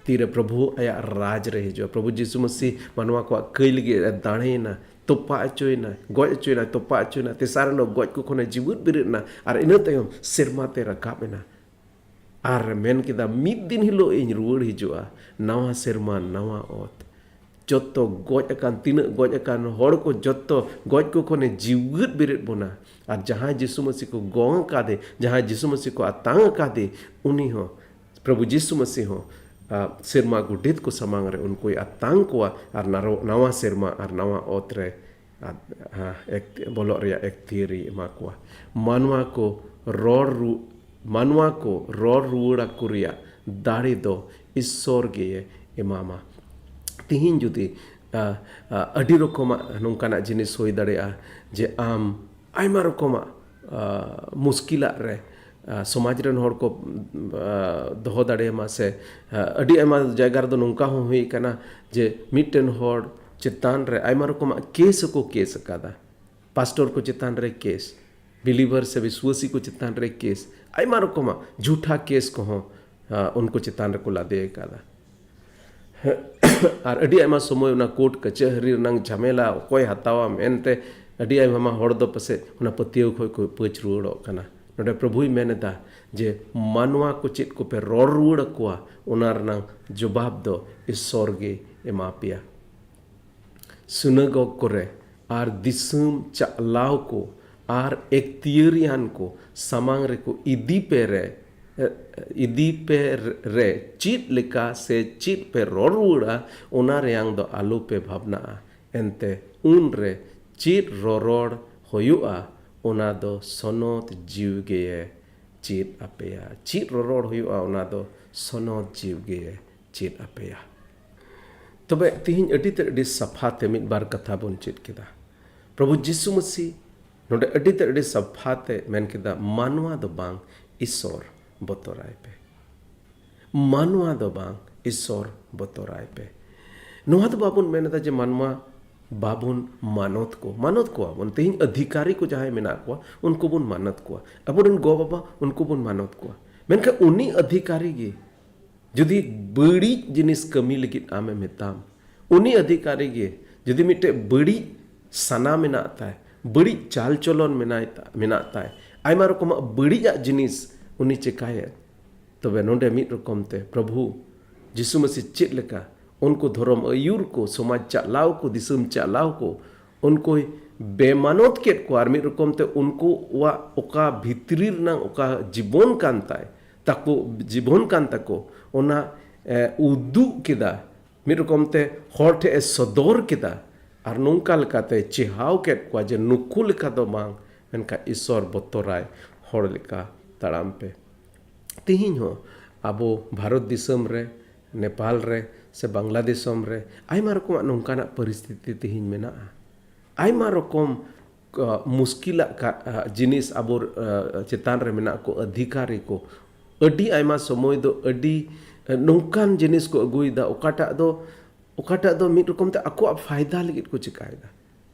ᱛᱤᱨᱮ ᱯᱨᱚᱵᱷᱩ ᱟᱭᱟᱜ ᱨᱟᱡᱽ ᱨᱮ ᱦᱤᱡᱩᱜᱼᱟ, ᱯᱨᱚᱵᱷᱩ ᱡᱤᱥᱩ ᱢᱟᱹᱥᱤ ᱢᱟᱱᱣᱟ ᱠᱚᱣᱟᱜ ᱠᱟᱹᱭ ᱞᱟᱹᱜᱤᱫ ᱮ ᱫᱟᱲᱮᱭᱮᱱᱟ, ᱛᱚᱯᱟ ᱦᱚᱪᱚᱭᱮᱱᱟ, ᱜᱚᱡ ᱦᱚᱪᱚᱭᱮᱱᱟ, ᱛᱚᱯᱟ ᱦᱚᱪᱚᱭᱮᱱᱟ, ᱛᱮᱥᱟᱨ ᱦᱤᱞᱳᱜ ᱜᱚᱡ ᱠᱚ ᱠᱷᱚᱱᱮ ᱡᱤᱣᱮᱫ ᱵᱮᱨᱮᱫ ᱮᱱᱟ, ᱟᱨ ᱤᱱᱟᱹ ᱛᱟᱭᱚᱢ ᱥᱮᱨᱢᱟ ᱛᱮ ᱨᱟᱠᱟᱵ ᱮᱱᱟ᱾ ᱟᱨ ᱢᱮᱱ ᱠᱮᱫᱟ, ᱢᱤᱫ ᱫᱤᱱ ᱦᱤᱞᱳᱜ ᱤᱧ ᱨᱩᱣᱟᱹᱲ ᱦᱤᱡᱩᱜᱼᱟ, ᱱᱟᱣᱟ ᱥᱮᱨᱢᱟ, ᱱᱟᱣᱟ ᱚᱛ᱾ ᱡᱚᱛᱚ ᱜᱚᱡ ᱟᱠᱟᱱ, ᱛᱤᱱᱟᱹᱜ ᱜᱚᱡ ᱟᱠᱟᱱ ᱦᱚᱲ ᱠᱚ, ᱡᱚᱛᱚ ᱜᱚᱡ ᱠᱚ ᱠᱷᱚᱱᱮ ᱡᱤᱣᱮᱫ ᱵᱮᱨᱮᱫ ᱵᱚᱱᱟ᱾ ᱟᱨ ᱡᱟᱦᱟᱸᱭ ᱡᱤᱥᱩ ᱢᱟᱹᱥᱤ ᱠᱚ ᱜᱚᱝ ᱟᱠᱟᱫᱮ, ᱡᱟᱦᱟᱸᱭ ᱡᱤᱥᱩ ᱢᱟᱹᱥᱤ ᱠᱚ ᱟᱛᱟᱝ ᱟᱠᱟᱫᱮ, ᱩᱱᱤ ᱦᱚᱸ, ᱯᱨᱚᱵᱷᱩ ᱡᱤᱥᱩ ᱢᱟᱹᱥᱤ ᱦᱚᱸ, ᱟ, ᱥᱮᱨᱢᱟ ᱜᱚᱰᱮᱛ ᱠᱚ ᱥᱟᱢᱟᱝ ᱨᱮ ᱩᱱᱠᱩᱭ ᱟᱛᱟᱝ ᱠᱚᱣᱟ ᱟᱨ ᱱᱟᱨᱚ-, ᱱᱟᱣᱟ ᱥᱮᱨᱢᱟ ᱟᱨ ᱱᱟᱣᱟ ᱚᱛ ᱨᱮ, ᱟ, ᱟ, ᱮᱠ-, ᱵᱚᱞᱚᱜ ᱨᱮᱭᱟᱜ ᱮᱠᱛᱤᱭᱟᱹᱨᱤ ᱮᱢᱟ ᱠᱚᱣᱟ᱾ ᱢᱟᱱᱣᱟ ᱠᱚ ᱨᱚᱲ ᱨᱩ-, ᱢᱟᱱᱣᱟ ᱠᱚ ᱨᱚᱲ ᱨᱩᱣᱟᱹᱲ ᱟᱠᱚ ᱨᱮᱭᱟᱜ ᱫᱟᱲᱮ ᱫᱚ ᱤᱥᱥᱚᱨ ᱜᱮᱭ ᱮᱢᱟᱢᱟ᱾ ᱛᱤᱦᱤᱧ ᱡᱩᱫᱤ, ᱟ, ᱟ, ᱟᱹᱰᱤ ᱨᱚᱠᱚᱢᱟᱜ ᱱᱚᱝᱠᱟᱱᱟᱜ ᱡᱤᱱᱤᱥ ᱦᱩᱭ ᱫᱟᱲᱮᱭᱟᱜᱼᱟ ᱡᱮ ᱟᱢ ᱟᱭᱢᱟ ᱨᱚᱠᱚᱢᱟᱜ, ᱟ, ᱢᱩᱥᱠᱤᱞᱟᱜ ᱨᱮ, ᱟ, ᱥᱚᱢᱟᱡᱽ ᱨᱮᱱ ᱦᱚᱲ ᱠᱚ, ᱟ, ᱫᱚᱦᱚ ᱫᱟᱲᱮᱭᱟᱢᱟ ᱥᱮ, ᱟ, ᱟᱹᱰᱤ ᱟᱭᱢᱟ ᱡᱟᱭᱜᱟ ᱨᱮᱫᱚ ᱱᱚᱝᱠᱟ ᱦᱚᱸ ᱦᱩᱭ ᱟᱠᱟᱱᱟ ᱡᱮ ᱢᱤᱫᱴᱮᱱ ᱦᱚᱲ ᱪᱮᱛᱟᱱ ᱨᱮ ᱟᱭᱢᱟ ᱨᱚᱠᱚᱢᱟᱜ ᱠᱮᱥ ᱦᱚᱸᱠᱚ ᱠᱮᱥ ᱟᱠᱟᱫᱟ᱾ ᱯᱟᱥᱴᱚᱨ ᱠᱚ ᱪᱮᱛᱟᱱ ᱨᱮ ᱠᱮᱥ, ᱵᱤᱞᱤᱵᱷᱟᱨ ᱥᱮ ᱵᱤᱥᱣᱟᱹᱥᱤ ᱠᱚ ᱪᱮᱛᱟᱱ ᱨᱮ ᱠᱮᱥ, ᱟᱭᱢᱟ ᱨᱚᱠᱚᱢᱟᱜ ᱡᱷᱩᱴᱟ ᱠᱮᱥ ᱠᱚᱦᱚᱸ, ᱟ, ᱩᱱᱠᱩ ᱪᱮᱛᱟᱱ ᱨᱮᱠᱚ ᱞᱟᱫᱮ ᱟᱠᱟᱫᱟ᱾ ᱟᱨ ᱟᱹᱰᱤ ᱟᱭᱢᱟ ᱥᱚᱢᱚᱭ ᱚᱱᱟ ᱠᱳᱨᱴ ᱠᱟᱪᱟᱹᱦᱟᱹᱨᱤ ᱨᱮᱱᱟᱝ ᱡᱷᱟᱢᱮᱞᱟ, ᱚᱠᱚᱭ ᱦᱟᱛᱟᱣᱟ ᱢᱮᱱᱛᱮ ᱟᱹᱰᱤ ᱟᱭᱢᱟ ᱦᱚᱲ ᱫᱚ ᱯᱟᱥᱮᱡ ᱚᱱᱟ ᱯᱟᱹᱛᱭᱟᱹᱣ ᱠᱷᱚᱱ ᱠᱚ ᱯᱟᱹᱪ ᱨᱩᱣᱟᱹᱲᱚᱜ ᱠᱟᱱᱟ᱾ ᱱᱚᱰᱮ ᱯᱨᱚᱵᱷᱩᱭ ᱢᱮᱱ ᱮᱫᱟ ᱡᱮ, ᱢᱟᱱᱣᱟ ᱠᱚ ᱪᱮᱫ ᱠᱚᱯᱮ ᱨᱚᱲ ᱨᱩᱣᱟᱹᱲ ᱟᱠᱚᱣᱟ, ᱚᱱᱟ ᱨᱮᱱᱟᱝ ᱡᱚᱵᱟᱵ ᱫᱚ ᱤᱥᱥᱚᱨ ᱜᱮ ᱮᱢᱟ ᱯᱮᱭᱟ᱾ ᱥᱩᱱᱟᱜᱚᱜᱽ ᱠᱚᱨᱮ ᱟᱨ ᱫᱤᱥᱚᱢ ᱪᱟᱞᱟᱣ ᱠᱚ ᱟᱨ ᱮᱠᱛᱤᱭᱟᱹᱨᱤᱭᱟᱱ ᱠᱚ ᱥᱟᱢᱟᱝ ᱨᱮᱠᱚ ᱤᱫᱤ ᱯᱮ ᱨᱮ, ᱤᱫᱤ ᱯᱮ ᱨᱮ ᱪᱮᱫ ᱞᱮᱠᱟ ᱥᱮ ᱪᱮᱫ ᱯᱮ ᱨᱚᱲ ᱨᱩᱣᱟᱹᱲᱟ, ᱚᱱᱟ ᱨᱮᱭᱟᱝ ᱫᱚ ᱟᱞᱚ ᱯᱮ ᱵᱷᱟᱵᱽᱱᱟᱜᱼᱟ᱾ ᱮᱱᱛᱮ ᱩᱱ ᱨᱮ ᱪᱮᱫ ᱨᱚᱨᱚᱲ ᱦᱩᱭᱩᱜᱼᱟ, ᱚᱱᱟ ᱫᱚ ᱥᱚᱱᱚᱛ ᱡᱤᱣᱤ ᱜᱮᱭᱮ ᱪᱮᱫ ᱟᱯᱮᱭᱟ᱾ ᱪᱮᱫ ᱨᱚᱨᱚᱲ ᱦᱩᱭᱩᱜᱼᱟ, ᱚᱱᱟ ᱫᱚ ᱥᱚᱱᱚᱛ ᱡᱤᱣᱤ ᱜᱮᱭᱮ ᱪᱮᱫ ᱟᱯᱮᱭᱟ᱾ ᱛᱚᱵᱮ ᱛᱤᱦᱤᱧ ᱟᱹᱰᱤ ᱛᱮᱫ ᱟᱹᱰᱤ ᱥᱟᱯᱷᱟ ᱛᱮ ᱢᱤᱫ ᱵᱟᱨ ᱠᱟᱛᱷᱟ ᱵᱚᱱ ᱪᱮᱫ ᱠᱮᱫᱟ᱾ ᱯᱨᱚᱵᱷᱩ ᱡᱤᱥᱩ ᱢᱟᱹᱥᱤ ᱱᱚᱰᱮ ᱟᱹᱰᱤ ᱛᱮ ᱟᱹᱰᱤ ᱥᱟᱯᱷᱟ ᱛᱮ ᱢᱮᱱ ᱠᱮᱫᱟ, ᱢᱟᱱᱣᱟ ᱫᱚ ᱵᱟᱝ, ᱤᱥᱚᱨ ᱵᱚᱛᱚᱨᱟᱭ ᱯᱮ᱾ ᱢᱟᱱᱣᱟ ᱫᱚ ᱵᱟᱝ, ᱤᱥᱚᱨ ᱵᱚᱛᱚᱨᱟᱭ ᱯᱮ᱾ ᱱᱚᱣᱟ ᱫᱚ ᱵᱟᱵᱚᱱ ᱢᱮᱱ ᱮᱫᱟ ᱡᱮ ᱢᱟᱱᱣᱟ ᱵᱟᱵᱚᱱ ᱢᱟᱱᱚᱛ ᱠᱚ, ᱢᱟᱱᱚᱛ ᱠᱚᱣᱟ ᱵᱚᱱ᱾ ᱛᱮᱦᱮᱧ ᱚᱫᱷᱤᱠᱟᱨᱤ ᱠᱚ ᱡᱟᱦᱟᱸᱭ ᱢᱮᱱᱟᱜ ᱠᱚᱣᱟ, ᱩᱱᱠᱩ ᱵᱚᱱ ᱢᱟᱱᱚᱛ ᱠᱚᱣᱟ᱾ ᱟᱵᱚᱨᱮᱱ ᱜᱚ ᱵᱟᱵᱟ, ᱩᱱᱠᱩ ᱵᱚᱱ ᱢᱟᱱᱚᱛ ᱠᱚᱣᱟ᱾ ᱢᱮᱱᱠᱷᱟᱱ ᱩᱱᱤ ᱚᱫᱷᱤᱠᱟᱨᱤ ᱜᱮ ᱡᱩᱫᱤ ᱵᱟᱹᱲᱤᱡ ᱡᱤᱱᱤᱥ ᱠᱟᱹᱢᱤ ᱞᱟᱹᱜᱤᱫ ᱟᱢᱮ ᱢᱮᱛᱟᱢ, ᱩᱱᱤ ᱚᱫᱷᱤᱠᱟᱨᱤ ᱜᱮ ᱡᱩᱫᱤ ᱢᱤᱫᱴᱮᱡ ᱵᱟᱹᱲᱤᱡ ᱥᱟᱱᱟ ᱢᱮᱱᱟᱜ ᱛᱟᱭ, ᱵᱟᱹᱲᱤᱡ ᱪᱟᱞ ᱪᱚᱞᱚᱱ ᱢᱮᱱᱟᱭ ᱛᱟ-, ᱢᱮᱱᱟᱜ ᱛᱟᱭ, ᱟᱭᱢᱟ ᱨᱚᱠᱚᱢᱟᱜ ᱵᱟᱹᱲᱤᱡᱟᱜ ᱡᱤᱱᱤᱥ ᱩᱱᱤ ᱪᱮᱠᱟᱭᱮᱫ, ᱛᱚᱵᱮ ᱱᱚᱰᱮ ᱢᱤᱫ ᱨᱚᱠᱚᱢ ᱛᱮ ᱯᱨᱚᱵᱷᱩ ᱡᱤᱥᱩ ᱢᱟᱹᱥᱤ ᱪᱮᱫ ᱞᱮᱠᱟ ᱩᱱᱠᱩ ᱫᱷᱚᱨᱚᱢ ᱟᱹᱭᱩᱨ ᱠᱚ, ᱥᱚᱢᱟᱡᱽ ᱪᱟᱞᱟᱣ ᱠᱚ, ᱫᱤᱥᱚᱢ ᱪᱟᱞᱟᱣ ᱠᱚ, ᱩᱱᱠᱩᱭ ᱵᱮᱢᱟᱱᱚᱛ ᱠᱮᱫ ᱠᱚᱣᱟ᱾ ᱟᱨ ᱢᱤᱫ ᱨᱚᱠᱚᱢ ᱛᱮ ᱩᱱᱠᱩᱣᱟᱜ ᱚᱠᱟ ᱵᱷᱤᱛᱨᱤ ᱨᱮᱱᱟᱜ ᱚᱠᱟ ᱡᱤᱵᱚᱱ ᱠᱟᱱ ᱛᱟᱭ, ᱛᱟᱠᱚ ᱡᱤᱵᱚᱱ ᱠᱟᱱ ᱛᱟᱠᱚ, ᱚᱱᱟ, ᱮ, ᱩᱫᱩᱜ ᱠᱮᱫᱟ, ᱢᱤᱫ ᱨᱚᱠᱚᱢ ᱛᱮ ᱦᱚᱲ ᱴᱷᱮᱱ ᱮ ᱥᱚᱫᱚᱨ ᱠᱮᱫᱟ᱾ ᱟᱨ ᱱᱚᱝᱠᱟ ᱞᱮᱠᱟᱛᱮ ᱪᱮᱦᱟᱣ ᱠᱮᱫ ᱠᱚᱣᱟ ᱡᱮ ᱱᱩᱠᱩ ᱞᱮᱠᱟ ᱫᱚ ᱵᱟᱝ, ᱢᱮᱱᱠᱷᱟᱱ ᱤᱥᱚᱨ ᱵᱚᱛᱚᱨᱟᱭ ᱦᱚᱲ ᱞᱮᱠᱟ ᱛᱟᱲᱟᱢ ᱯᱮ᱾ ᱛᱮᱦᱮᱧ ᱦᱚᱸ ᱟᱵᱚ ᱵᱷᱟᱨᱚᱛ ᱫᱤᱥᱚᱢ ᱨᱮ, ᱱᱮᱯᱟᱞ ᱨᱮ, ᱥᱮ ᱵᱟᱝᱞᱟ ᱫᱤᱥᱚᱢ ᱨᱮ ᱟᱭᱢᱟ ᱨᱚᱠᱚᱢᱟᱜ ᱱᱚᱝᱠᱟᱱᱟᱜ ᱯᱚᱨᱤᱥᱛᱷᱤᱛᱤ ᱛᱮᱦᱮᱧ ᱢᱮᱱᱟᱜᱼᱟ᱾ ᱟᱭᱢᱟ ᱨᱚᱠᱚᱢ, ᱟ, ᱢᱩᱥᱠᱤᱞᱟᱜ ᱠᱟ-, ᱟ, ᱡᱤᱱᱤᱥ ᱟᱵᱚ, ᱟ, ᱪᱮᱛᱟᱱ ᱨᱮ ᱢᱮᱱᱟᱜ ᱠᱚ ᱚᱫᱷᱤᱠᱟᱨᱤ ᱠᱚ᱾ ᱟᱹᱰᱤ ᱟᱭᱢᱟ ᱥᱚᱢᱚᱭ ᱫᱚ ᱟᱹᱰᱤ, ᱟ, ᱱᱚᱝᱠᱟᱱ ᱡᱤᱱᱤᱥ ᱠᱚ ᱟᱹᱜᱩᱭᱮᱫᱟ, ᱚᱠᱟᱴᱟᱜ ᱫᱚ, ᱚᱠᱟᱴᱟᱜ ᱫᱚ ᱢᱤᱫ ᱨᱚᱠᱚᱢ ᱛᱮ ᱟᱠᱚᱣᱟᱜ ᱯᱷᱟᱭᱫᱟ ᱞᱟᱹᱜᱤᱫ ᱠᱚ ᱪᱮᱠᱟᱭᱮᱫᱟ᱾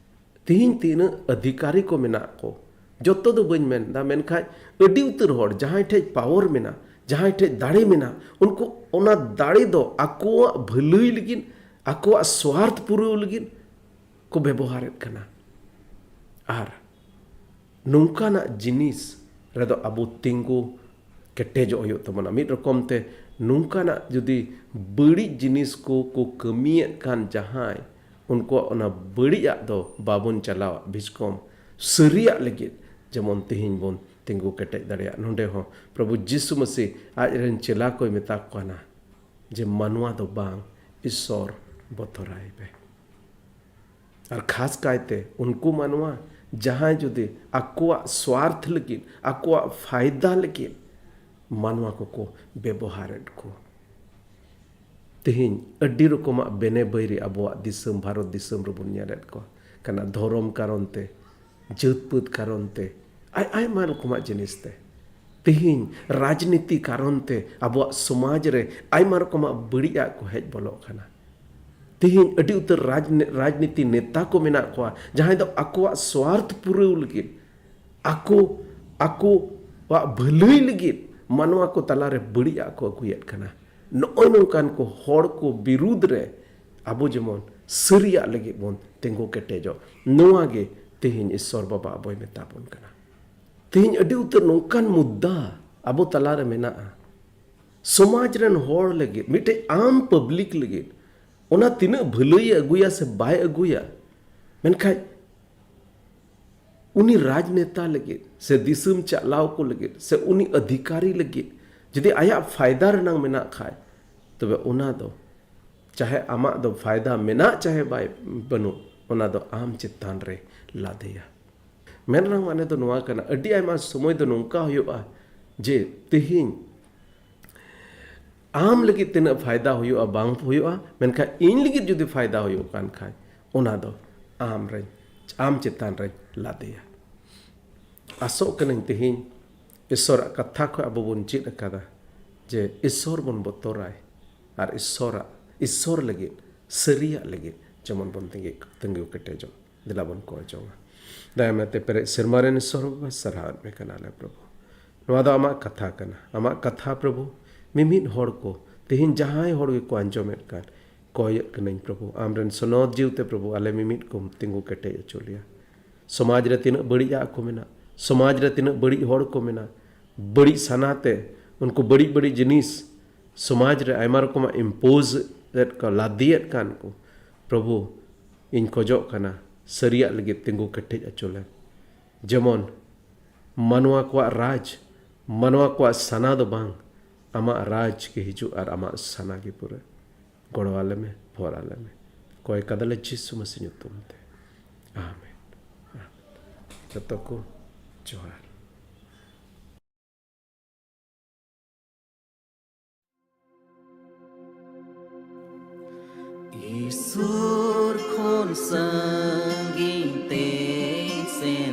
ᱛᱮᱦᱮᱧ ᱛᱤᱱᱟᱹᱜ ᱚᱫᱷᱤᱠᱟᱨᱤ ᱠᱚ ᱢᱮᱱᱟᱜ ᱠᱚ, ᱡᱚᱛᱚ ᱫᱚ ᱵᱟᱹᱧ ᱢᱮᱱᱫᱟ, ᱢᱮᱱᱠᱷᱟᱱ ᱟᱹᱰᱤ ᱩᱛᱟᱹᱨ ᱦᱚᱲ ᱡᱟᱦᱟᱸᱭ ᱴᱷᱮᱡ ᱯᱟᱣᱟᱨ ᱢᱮᱱᱟᱜ, ᱡᱟᱦᱟᱸᱭ ᱴᱷᱮᱡ ᱫᱟᱲᱮ ᱢᱮᱱᱟᱜ, ᱩᱱᱠᱩ ᱚᱱᱟ ᱫᱟᱲᱮ ᱫᱚ ᱟᱠᱚᱣᱟᱜ ᱵᱷᱟᱹᱞᱟᱹᱭ ᱞᱟᱹᱜᱤᱫ, ᱟᱠᱚᱣᱟᱜ ᱥᱣᱟᱨᱛᱷ ᱯᱩᱨᱟᱹᱣ ᱞᱟᱹᱜᱤᱫ ᱠᱚ ᱵᱮᱵᱚᱦᱟᱨᱮᱫ ᱠᱟᱱᱟ᱾ ᱟᱨ ᱱᱚᱝᱠᱟᱱᱟᱜ ᱡᱤᱱᱤᱥ ᱨᱮᱫᱚ ᱟᱵᱚ ᱛᱤᱸᱜᱩ ᱠᱮᱴᱮᱡᱚᱜ ᱦᱩᱭᱩᱜ ᱛᱟᱵᱚᱱᱟ᱾ ᱢᱤᱫ ᱨᱚᱠᱚᱢ ᱛᱮ ᱱᱚᱝᱠᱟᱱᱟᱜ ᱡᱩᱫᱤ ᱵᱟᱹᱲᱤᱡ ᱡᱤᱱᱤᱥ ᱠᱚ ᱠᱚ ᱠᱟᱹᱢᱤᱭᱮᱫ ᱠᱷᱟᱱ ᱡᱟᱦᱟᱸᱭ, ᱩᱱᱠᱩᱣᱟᱜ ᱚᱱᱟ ᱵᱟᱹᱲᱤᱡᱟᱜ ᱫᱚ ᱵᱟᱵᱚᱱ ᱪᱟᱞᱟᱣᱟ, ᱵᱤᱪᱠᱚᱢ ᱥᱟᱹᱨᱤᱭᱟᱜ ᱞᱟᱹᱜᱤᱫ ᱡᱮᱢᱚᱱ ᱛᱮᱦᱮᱧ ᱵᱚᱱ ᱛᱤᱸᱜᱩ ᱠᱮᱴᱮᱡ ᱫᱟᱲᱮᱭᱟᱜ᱾ ᱱᱚᱰᱮ ᱦᱚᱸ ᱯᱨᱚᱵᱷᱩ ᱡᱤᱥᱩ ᱢᱟᱹᱥᱤ ᱟᱡ ᱨᱮᱱ ᱪᱮᱞᱟ ᱠᱚᱭ ᱢᱮᱛᱟ ᱠᱚ ᱠᱟᱱᱟ ᱡᱮ ᱢᱟᱱᱣᱟ ᱫᱚ ᱵᱟᱝ, ᱤᱥᱚᱨ ᱵᱚᱛᱚᱨᱟᱭ ᱯᱮ᱾ ᱟᱨ ᱠᱷᱟᱥ ᱠᱟᱭᱛᱮ ᱩᱱᱠᱩ ᱢᱟᱱᱣᱟ ᱡᱟᱦᱟᱸᱭ ᱡᱩᱫᱤ ᱟᱠᱚᱣᱟᱜ ᱥᱣᱟᱨᱛᱷ ᱞᱟᱹᱜᱤᱫ, ᱟᱠᱚᱣᱟᱜ ᱯᱷᱟᱭᱫᱟ ᱞᱟᱹᱜᱤᱫ ᱢᱟᱱᱣᱟ ᱠᱚᱠᱚ ᱵᱮᱵᱚᱦᱟᱨᱮᱫ ᱠᱚ᱾ ᱛᱮᱦᱮᱧ ᱟᱹᱰᱤ ᱨᱚᱠᱚᱢᱟᱜ ᱵᱮᱱᱮ ᱵᱟᱹᱭᱨᱤ ᱟᱵᱚᱣᱟᱜ ᱫᱤᱥᱚᱢ, ᱵᱷᱟᱨᱚᱛ ᱫᱤᱥᱚᱢ ᱨᱮᱵᱚᱱ ᱧᱮᱞᱮᱫ ᱠᱚᱣᱟ᱾ ᱠᱟᱱᱟ ᱫᱷᱚᱨᱚᱢ ᱠᱟᱨᱚᱱ ᱛᱮ, ᱡᱟᱹᱛ ᱯᱟᱹᱛ ᱠᱟᱨᱚᱱ ᱛᱮ, ᱟᱭ ᱟᱭᱢᱟ ᱨᱚᱠᱚᱢᱟᱜ ᱡᱤᱱᱤᱥ ᱛᱮ᱾ ᱛᱮᱦᱮᱧ ᱨᱟᱡᱽᱱᱤᱛᱤ ᱠᱟᱨᱚᱱ ᱛᱮ ᱟᱵᱚᱣᱟᱜ ᱥᱚᱢᱟᱡᱽ ᱨᱮ ᱟᱭᱢᱟ ᱨᱚᱠᱚᱢᱟᱜ ᱵᱟᱹᱲᱤᱡᱟᱜ ᱠᱚ ᱦᱮᱡ ᱵᱚᱞᱚᱜ ᱠᱟᱱᱟ᱾ ᱛᱮᱦᱮᱧ ᱟᱹᱰᱤ ᱩᱛᱟᱹᱨ ᱨᱟᱡᱽ-, ᱨᱟᱡᱽᱱᱤᱛᱤ ᱱᱮᱛᱟ ᱠᱚ ᱢᱮᱱᱟᱜ ᱠᱚᱣᱟ, ᱡᱟᱦᱟᱸᱭ ᱫᱚ ᱟᱠᱚᱣᱟᱜ ᱥᱣᱟᱨᱛᱷ ᱯᱩᱨᱟᱹᱣ ᱞᱟᱹᱜᱤᱫ, ᱟᱠᱚ, ᱟᱠᱚᱣᱟᱜ ᱵᱷᱟᱹᱞᱟᱹᱭ ᱞᱟᱹᱜᱤᱫ ᱢᱟᱱᱣᱟ ᱠᱚ ᱛᱟᱞᱟᱨᱮ ᱵᱟᱹᱲᱤᱡᱟᱜ ᱠᱚ ᱟᱹᱜᱩᱭᱮᱫ ᱠᱟᱱᱟ᱾ ᱱᱚᱜᱼᱚᱭ ᱱᱚᱝᱠᱟᱱ ᱠᱚ ᱦᱚᱲ ᱠᱚ ᱵᱤᱨᱩᱫᱽ ᱨᱮ ᱟᱵᱚ ᱡᱮᱢᱚᱱ ᱥᱟᱹᱨᱤᱭᱟᱜ ᱞᱟᱹᱜᱤᱫ ᱵᱚᱱ ᱛᱤᱸᱜᱩ ᱠᱮᱴᱮᱡᱚᱜ, ᱱᱚᱣᱟ ᱜᱮ ᱛᱮᱦᱮᱧ ᱤᱥᱥᱚᱨ ᱵᱟᱵᱟ ᱟᱵᱚᱭ ᱢᱮᱛᱟ ᱵᱚᱱ ᱠᱟᱱᱟ᱾ ᱛᱮᱦᱮᱧ ᱟᱹᱰᱤ ᱩᱛᱟᱹᱨ ᱱᱚᱝᱠᱟᱱ ᱢᱩᱫᱽᱫᱟ ᱟᱵᱚ ᱛᱟᱞᱟᱨᱮ ᱢᱮᱱᱟᱜᱼᱟ, ᱥᱚᱢᱟᱡᱽ ᱨᱮᱱ ᱦᱚᱲ ᱞᱟᱹᱜᱤᱫ, ᱢᱤᱫᱴᱮᱡ ᱟᱢ ᱯᱟᱵᱽᱞᱤᱠ ᱞᱟᱹᱜᱤᱫ, ᱚᱱᱟ ᱛᱤᱱᱟᱹᱜ ᱵᱷᱟᱹᱞᱟᱹᱭᱮ ᱟᱹᱜᱩᱭᱟ ᱥᱮ ᱵᱟᱭ ᱟᱹᱜᱩᱭᱟ, ᱢᱮᱱᱠᱷᱟᱱ ᱩᱱᱤ ᱨᱟᱡᱽᱱᱮᱛᱟ ᱞᱟᱹᱜᱤᱫ ᱥᱮ ᱫᱤᱥᱚᱢ ᱪᱟᱞᱟᱣ ᱠᱚ ᱞᱟᱹᱜᱤᱫ ᱥᱮ ᱩᱱᱤ ᱟᱫᱷᱤᱠᱟᱨᱤ ᱞᱟᱹᱜᱤᱫ ᱡᱩᱫᱤ ᱟᱭᱟᱜ ᱯᱷᱟᱭᱫᱟ ᱨᱮᱱᱟᱝ ᱢᱮᱱᱟᱜ ᱠᱷᱟᱡ, ᱛᱚᱵᱮ ᱚᱱᱟ ᱫᱚ ᱪᱟᱦᱮ ᱟᱢᱟᱜ ᱫᱚ ᱯᱷᱟᱭᱫᱟ ᱢᱮᱱᱟᱜ ᱪᱟᱦᱮ ᱵᱟᱭ ᱵᱟᱹᱱᱩᱜ, ᱚᱱᱟ ᱫᱚ ᱟᱢ ᱪᱮᱛᱟᱱ ᱨᱮ ᱞᱟᱫᱮᱭᱟ᱾ ᱢᱮᱱ ᱨᱮᱱᱟᱜ ᱢᱟᱱᱮ ᱫᱚ ᱱᱚᱣᱟ ᱠᱟᱱᱟ, ᱟᱹᱰᱤ ᱟᱭᱢᱟ ᱥᱚᱢᱚᱭ ᱫᱚ ᱱᱚᱝᱠᱟ ᱦᱩᱭᱩᱜᱼᱟ ᱡᱮ ᱛᱮᱦᱮᱧ ᱟᱢ ᱞᱟᱹᱜᱤᱫ ᱛᱤᱱᱟᱹᱜ ᱯᱷᱟᱭᱫᱟ ᱦᱩᱭᱩᱜᱼᱟ ᱵᱟᱝ ᱦᱩᱭᱩᱜᱼᱟ, ᱢᱮᱱᱠᱷᱟᱱ ᱤᱧ ᱞᱟᱹᱜᱤᱫ ᱡᱩᱫᱤ ᱯᱷᱟᱭᱫᱟ ᱦᱩᱭᱩᱜ ᱠᱟᱱ ᱠᱷᱟᱡ, ᱚᱱᱟ ᱫᱚ ᱟᱢ ᱨᱮᱧ, ᱟᱢ ᱪᱮᱛᱟᱱ ᱨᱮᱧ ᱞᱟᱫᱮᱭᱟ᱾ ᱟᱥᱚᱜ ᱠᱟᱹᱱᱟᱹᱧ ᱛᱮᱦᱮᱧ ᱤᱥᱥᱚᱨᱟᱜ ᱠᱟᱛᱷᱟ ᱠᱷᱚᱱ ᱟᱵᱚ ᱵᱚᱱ ᱪᱮᱫ ᱟᱠᱟᱫᱟ ᱡᱮ ᱤᱥᱥᱚᱨ ᱵᱚᱱ ᱵᱚᱛᱚᱨᱟᱭ ᱟᱨ ᱤᱥᱥᱚᱨᱟᱜ, ᱤᱥᱥᱚᱨ ᱞᱟᱹᱜᱤᱫ, ᱥᱟᱹᱨᱤᱭᱟᱜ ᱞᱟᱹᱜᱤᱫ ᱡᱮᱢᱚᱱ ᱵᱚᱱ ᱛᱤᱸᱜᱩ, ᱛᱤᱸᱜᱩ ᱠᱮᱴᱮᱡᱚᱜ᱾ ᱫᱮᱞᱟ ᱵᱚᱱ ᱠᱚᱭ ᱡᱚᱝᱟ᱾ ᱫᱟᱭᱟ ᱢᱟᱭᱟᱛᱮ ᱯᱮᱨᱮᱡ ᱥᱮᱨᱢᱟ ᱨᱮᱱ ᱤᱥᱥᱚᱨ ᱵᱟᱵᱟ, ᱥᱟᱨᱦᱟᱣᱮᱫ ᱢᱮ ᱠᱟᱱᱟᱞᱮ ᱯᱨᱚᱵᱷᱩ᱾ ᱱᱚᱣᱟ ᱫᱚ ᱟᱢᱟᱜ ᱠᱟᱛᱷᱟ ᱠᱟᱱᱟ, ᱟᱢᱟᱜ ᱠᱟᱛᱷᱟ ᱯᱨᱚᱵᱷᱩ᱾ ᱢᱤᱢᱤᱫ ᱦᱚᱲ ᱠᱚ ᱛᱮᱦᱮᱧ ᱡᱟᱦᱟᱸᱭ ᱦᱚᱲ ᱜᱮᱠᱚ ᱟᱸᱡᱚᱢᱮᱫ ᱠᱟᱱ, ᱠᱚᱭᱮᱫ ᱠᱟᱹᱱᱟᱹᱧ ᱯᱨᱚᱵᱷᱩ, ᱟᱢᱨᱮᱱ ᱥᱚᱱᱚᱛ ᱡᱤᱣᱤᱛᱮ ᱯᱨᱚᱵᱷᱩ ᱟᱞᱮ ᱢᱤᱢᱤᱫ ᱠᱚᱢ ᱛᱤᱸᱜᱩ ᱠᱮᱴᱮᱡ ᱦᱚᱪᱚ ᱞᱮᱭᱟ᱾ ᱥᱚᱢᱟᱡᱽ ᱨᱮ ᱛᱤᱱᱟᱹᱜ ᱵᱟᱹᱲᱤᱡᱟᱜ ᱠᱚ ᱢᱮᱱᱟᱜ, ᱥᱚᱢᱟᱡᱽ ᱨᱮ ᱛᱤᱱᱟᱹᱜ ᱵᱟᱹᱲᱤᱡ ᱦᱚᱲ ᱠᱚ ᱢᱮᱱᱟᱜ, ᱵᱟᱹᱲᱤᱡ ᱥᱟᱱᱟᱛᱮ ᱩᱱᱠᱩ ᱵᱟᱹᱲᱤᱡ ᱵᱟᱹᱲᱤᱡ ᱡᱤᱱᱤᱥ ᱥᱚᱢᱟᱡᱽ ᱨᱮ ᱟᱭᱢᱟ ᱨᱚᱠᱚᱢᱟᱜ impose ᱮᱫ ᱠᱚ, ᱞᱟᱫᱮᱭᱮᱫ ᱠᱟᱱ ᱠᱚ, ᱯᱨᱚᱵᱷᱩ, ᱤᱧ ᱠᱷᱚᱡᱚᱜ ᱠᱟᱱᱟ ᱥᱟᱹᱨᱤᱭᱟᱜ ᱞᱟᱹᱜᱤᱫ ᱛᱤᱸᱜᱩ ᱠᱮᱴᱮᱡ ᱦᱚᱪᱚ ᱞᱮᱢ᱾ ᱡᱮᱢᱚᱱ ᱢᱟᱱᱣᱟ ᱠᱚᱣᱟᱜ ᱨᱟᱡᱽ, ᱢᱟᱱᱣᱟ ᱠᱚᱣᱟᱜ ᱥᱟᱱᱟ ᱫᱚ ᱵᱟᱝ, ᱟᱢᱟᱜ ᱨᱟᱡᱽ ᱜᱮ ᱦᱤᱡᱩᱜ ᱟᱨ ᱟᱢᱟᱜ ᱥᱟᱱᱟ ᱜᱮ ᱯᱩᱨᱟᱹ᱾ ᱜᱚᱲᱚ ᱟᱞᱮ ᱢᱮ, ᱵᱷᱚᱨ ᱟᱞᱮ ᱢᱮ᱾ ᱠᱚᱭ ᱠᱟᱫᱟᱞᱮ ᱡᱤᱥᱩ ᱢᱟᱹᱥᱤ ᱧᱩᱛᱩᱢ ᱛᱮ᱾ ᱟᱢᱮᱱ᱾ ᱟᱢᱮᱱ᱾ ᱡᱚᱛᱚ ᱠᱚ ᱡᱚᱦᱟᱨ᱾ ᱤᱥᱚᱨ ᱠᱷᱚᱱ ᱥᱟᱺᱜᱤᱧ ᱛᱮ ᱥᱮᱱ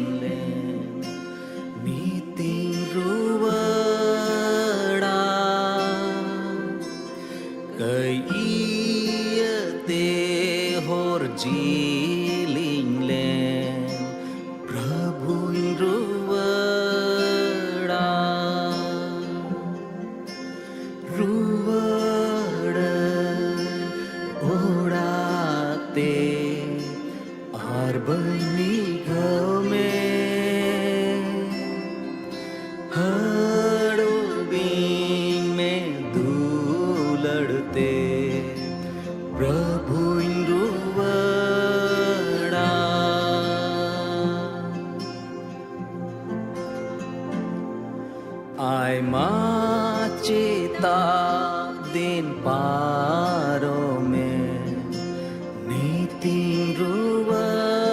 ᱢᱟ ᱪᱮᱛᱟᱜ ᱫᱤᱱ ᱯᱟᱨᱚᱢᱮ, ᱱᱤᱛᱤᱧ ᱨᱩᱣᱟᱹᱲᱟ᱾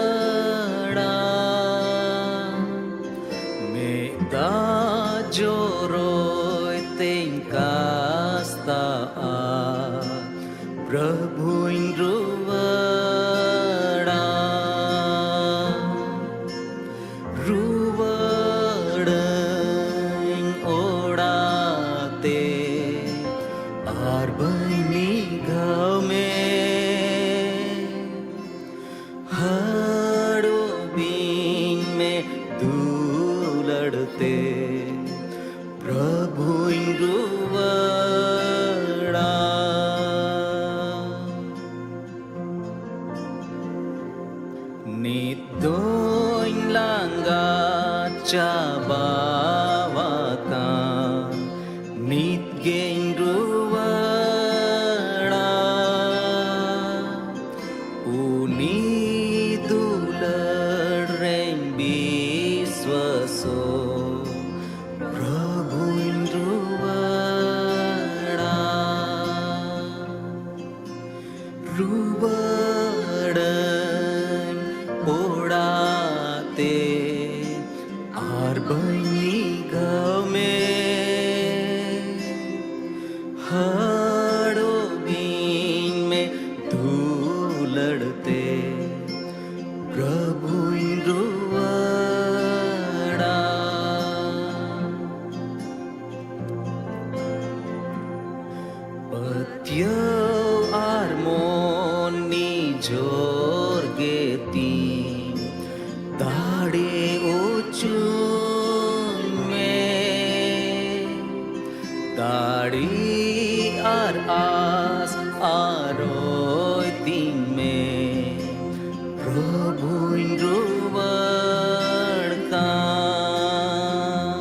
ᱢᱮᱫ ᱫᱟᱜ ᱡᱚᱨᱚᱭ ᱛᱮᱧ ᱠᱟᱥᱛᱟᱜᱼᱟ, ᱯᱨᱚᱵᱷᱩᱧ ᱨᱩᱣᱟᱹᱲᱟ᱾ ᱨᱩᱣᱟᱹᱲᱟᱹᱧ ᱚᱲᱟᱜ ᱛᱮ, ᱟᱨ ᱵᱟᱹᱧ ᱱᱤᱜᱷᱟᱹᱣ ᱢᱮ᱾ ᱦᱟᱹᱲᱩᱵᱤᱧ ᱢᱮ ᱫᱩᱞᱟᱹᱲ ᱛᱮ, ᱯᱨᱚᱵᱷᱩᱧ ᱨᱩᱣᱟᱹᱲᱟ᱾ ᱱᱤᱛ ᱫᱚᱧ ᱞᱟᱸᱜᱟ ᱪᱟᱵᱟᱣᱟᱠᱟᱱ, ᱱᱤᱛ ᱜᱮᱧ ᱨᱩᱣᱟᱹᱲᱟ᱾ ᱩᱱᱤ ᱫᱩᱞᱟᱹᱲ ᱨᱮᱧ ᱵᱤᱥᱣᱟᱥᱚᱜ, ᱯᱨᱚᱵᱷᱩᱧ ᱨᱩᱣᱟᱹᱲᱟ᱾ ᱨᱩᱣᱟᱹᱲᱟᱹᱧ ᱚᱲᱟᱜ ᱛᱮ, ᱟᱨ ᱵᱟᱹᱧ ᱱᱤᱜᱷᱟᱹᱣ ᱢᱮ᱾ ᱦᱟᱹᱲᱩᱵᱤᱧ ᱢᱮ ᱫᱩᱞᱟᱹᱲ ᱛᱮ, ᱯᱨᱚᱵᱷᱩᱧ ᱨᱩᱣᱟᱹᱲᱟ᱾ ᱯᱟᱹᱛᱭᱟᱹᱣ ᱟᱨ ᱢᱚᱱ ᱱᱤᱡᱚᱨ ᱜᱮ ᱛᱤᱧ ᱫᱟᱲᱮ ᱚᱪᱚᱧ ᱢᱮ᱾ ᱫᱟᱲᱮ ᱟᱨ ᱟᱥ ᱟᱨᱚᱭ ᱛᱤᱧ ᱢᱮ, ᱯᱨᱚᱵᱷᱩᱧ ᱨᱩᱣᱟᱹᱲ ᱠᱟᱱ᱾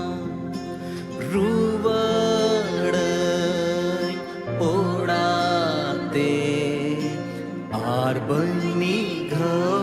ᱨᱩᱣᱟᱹᱲᱟᱹᱧ ᱚᱲᱟᱜ ᱛᱮ, ᱟᱨ ᱵᱟᱹᱧ ᱱᱤᱜᱷᱟᱹᱣ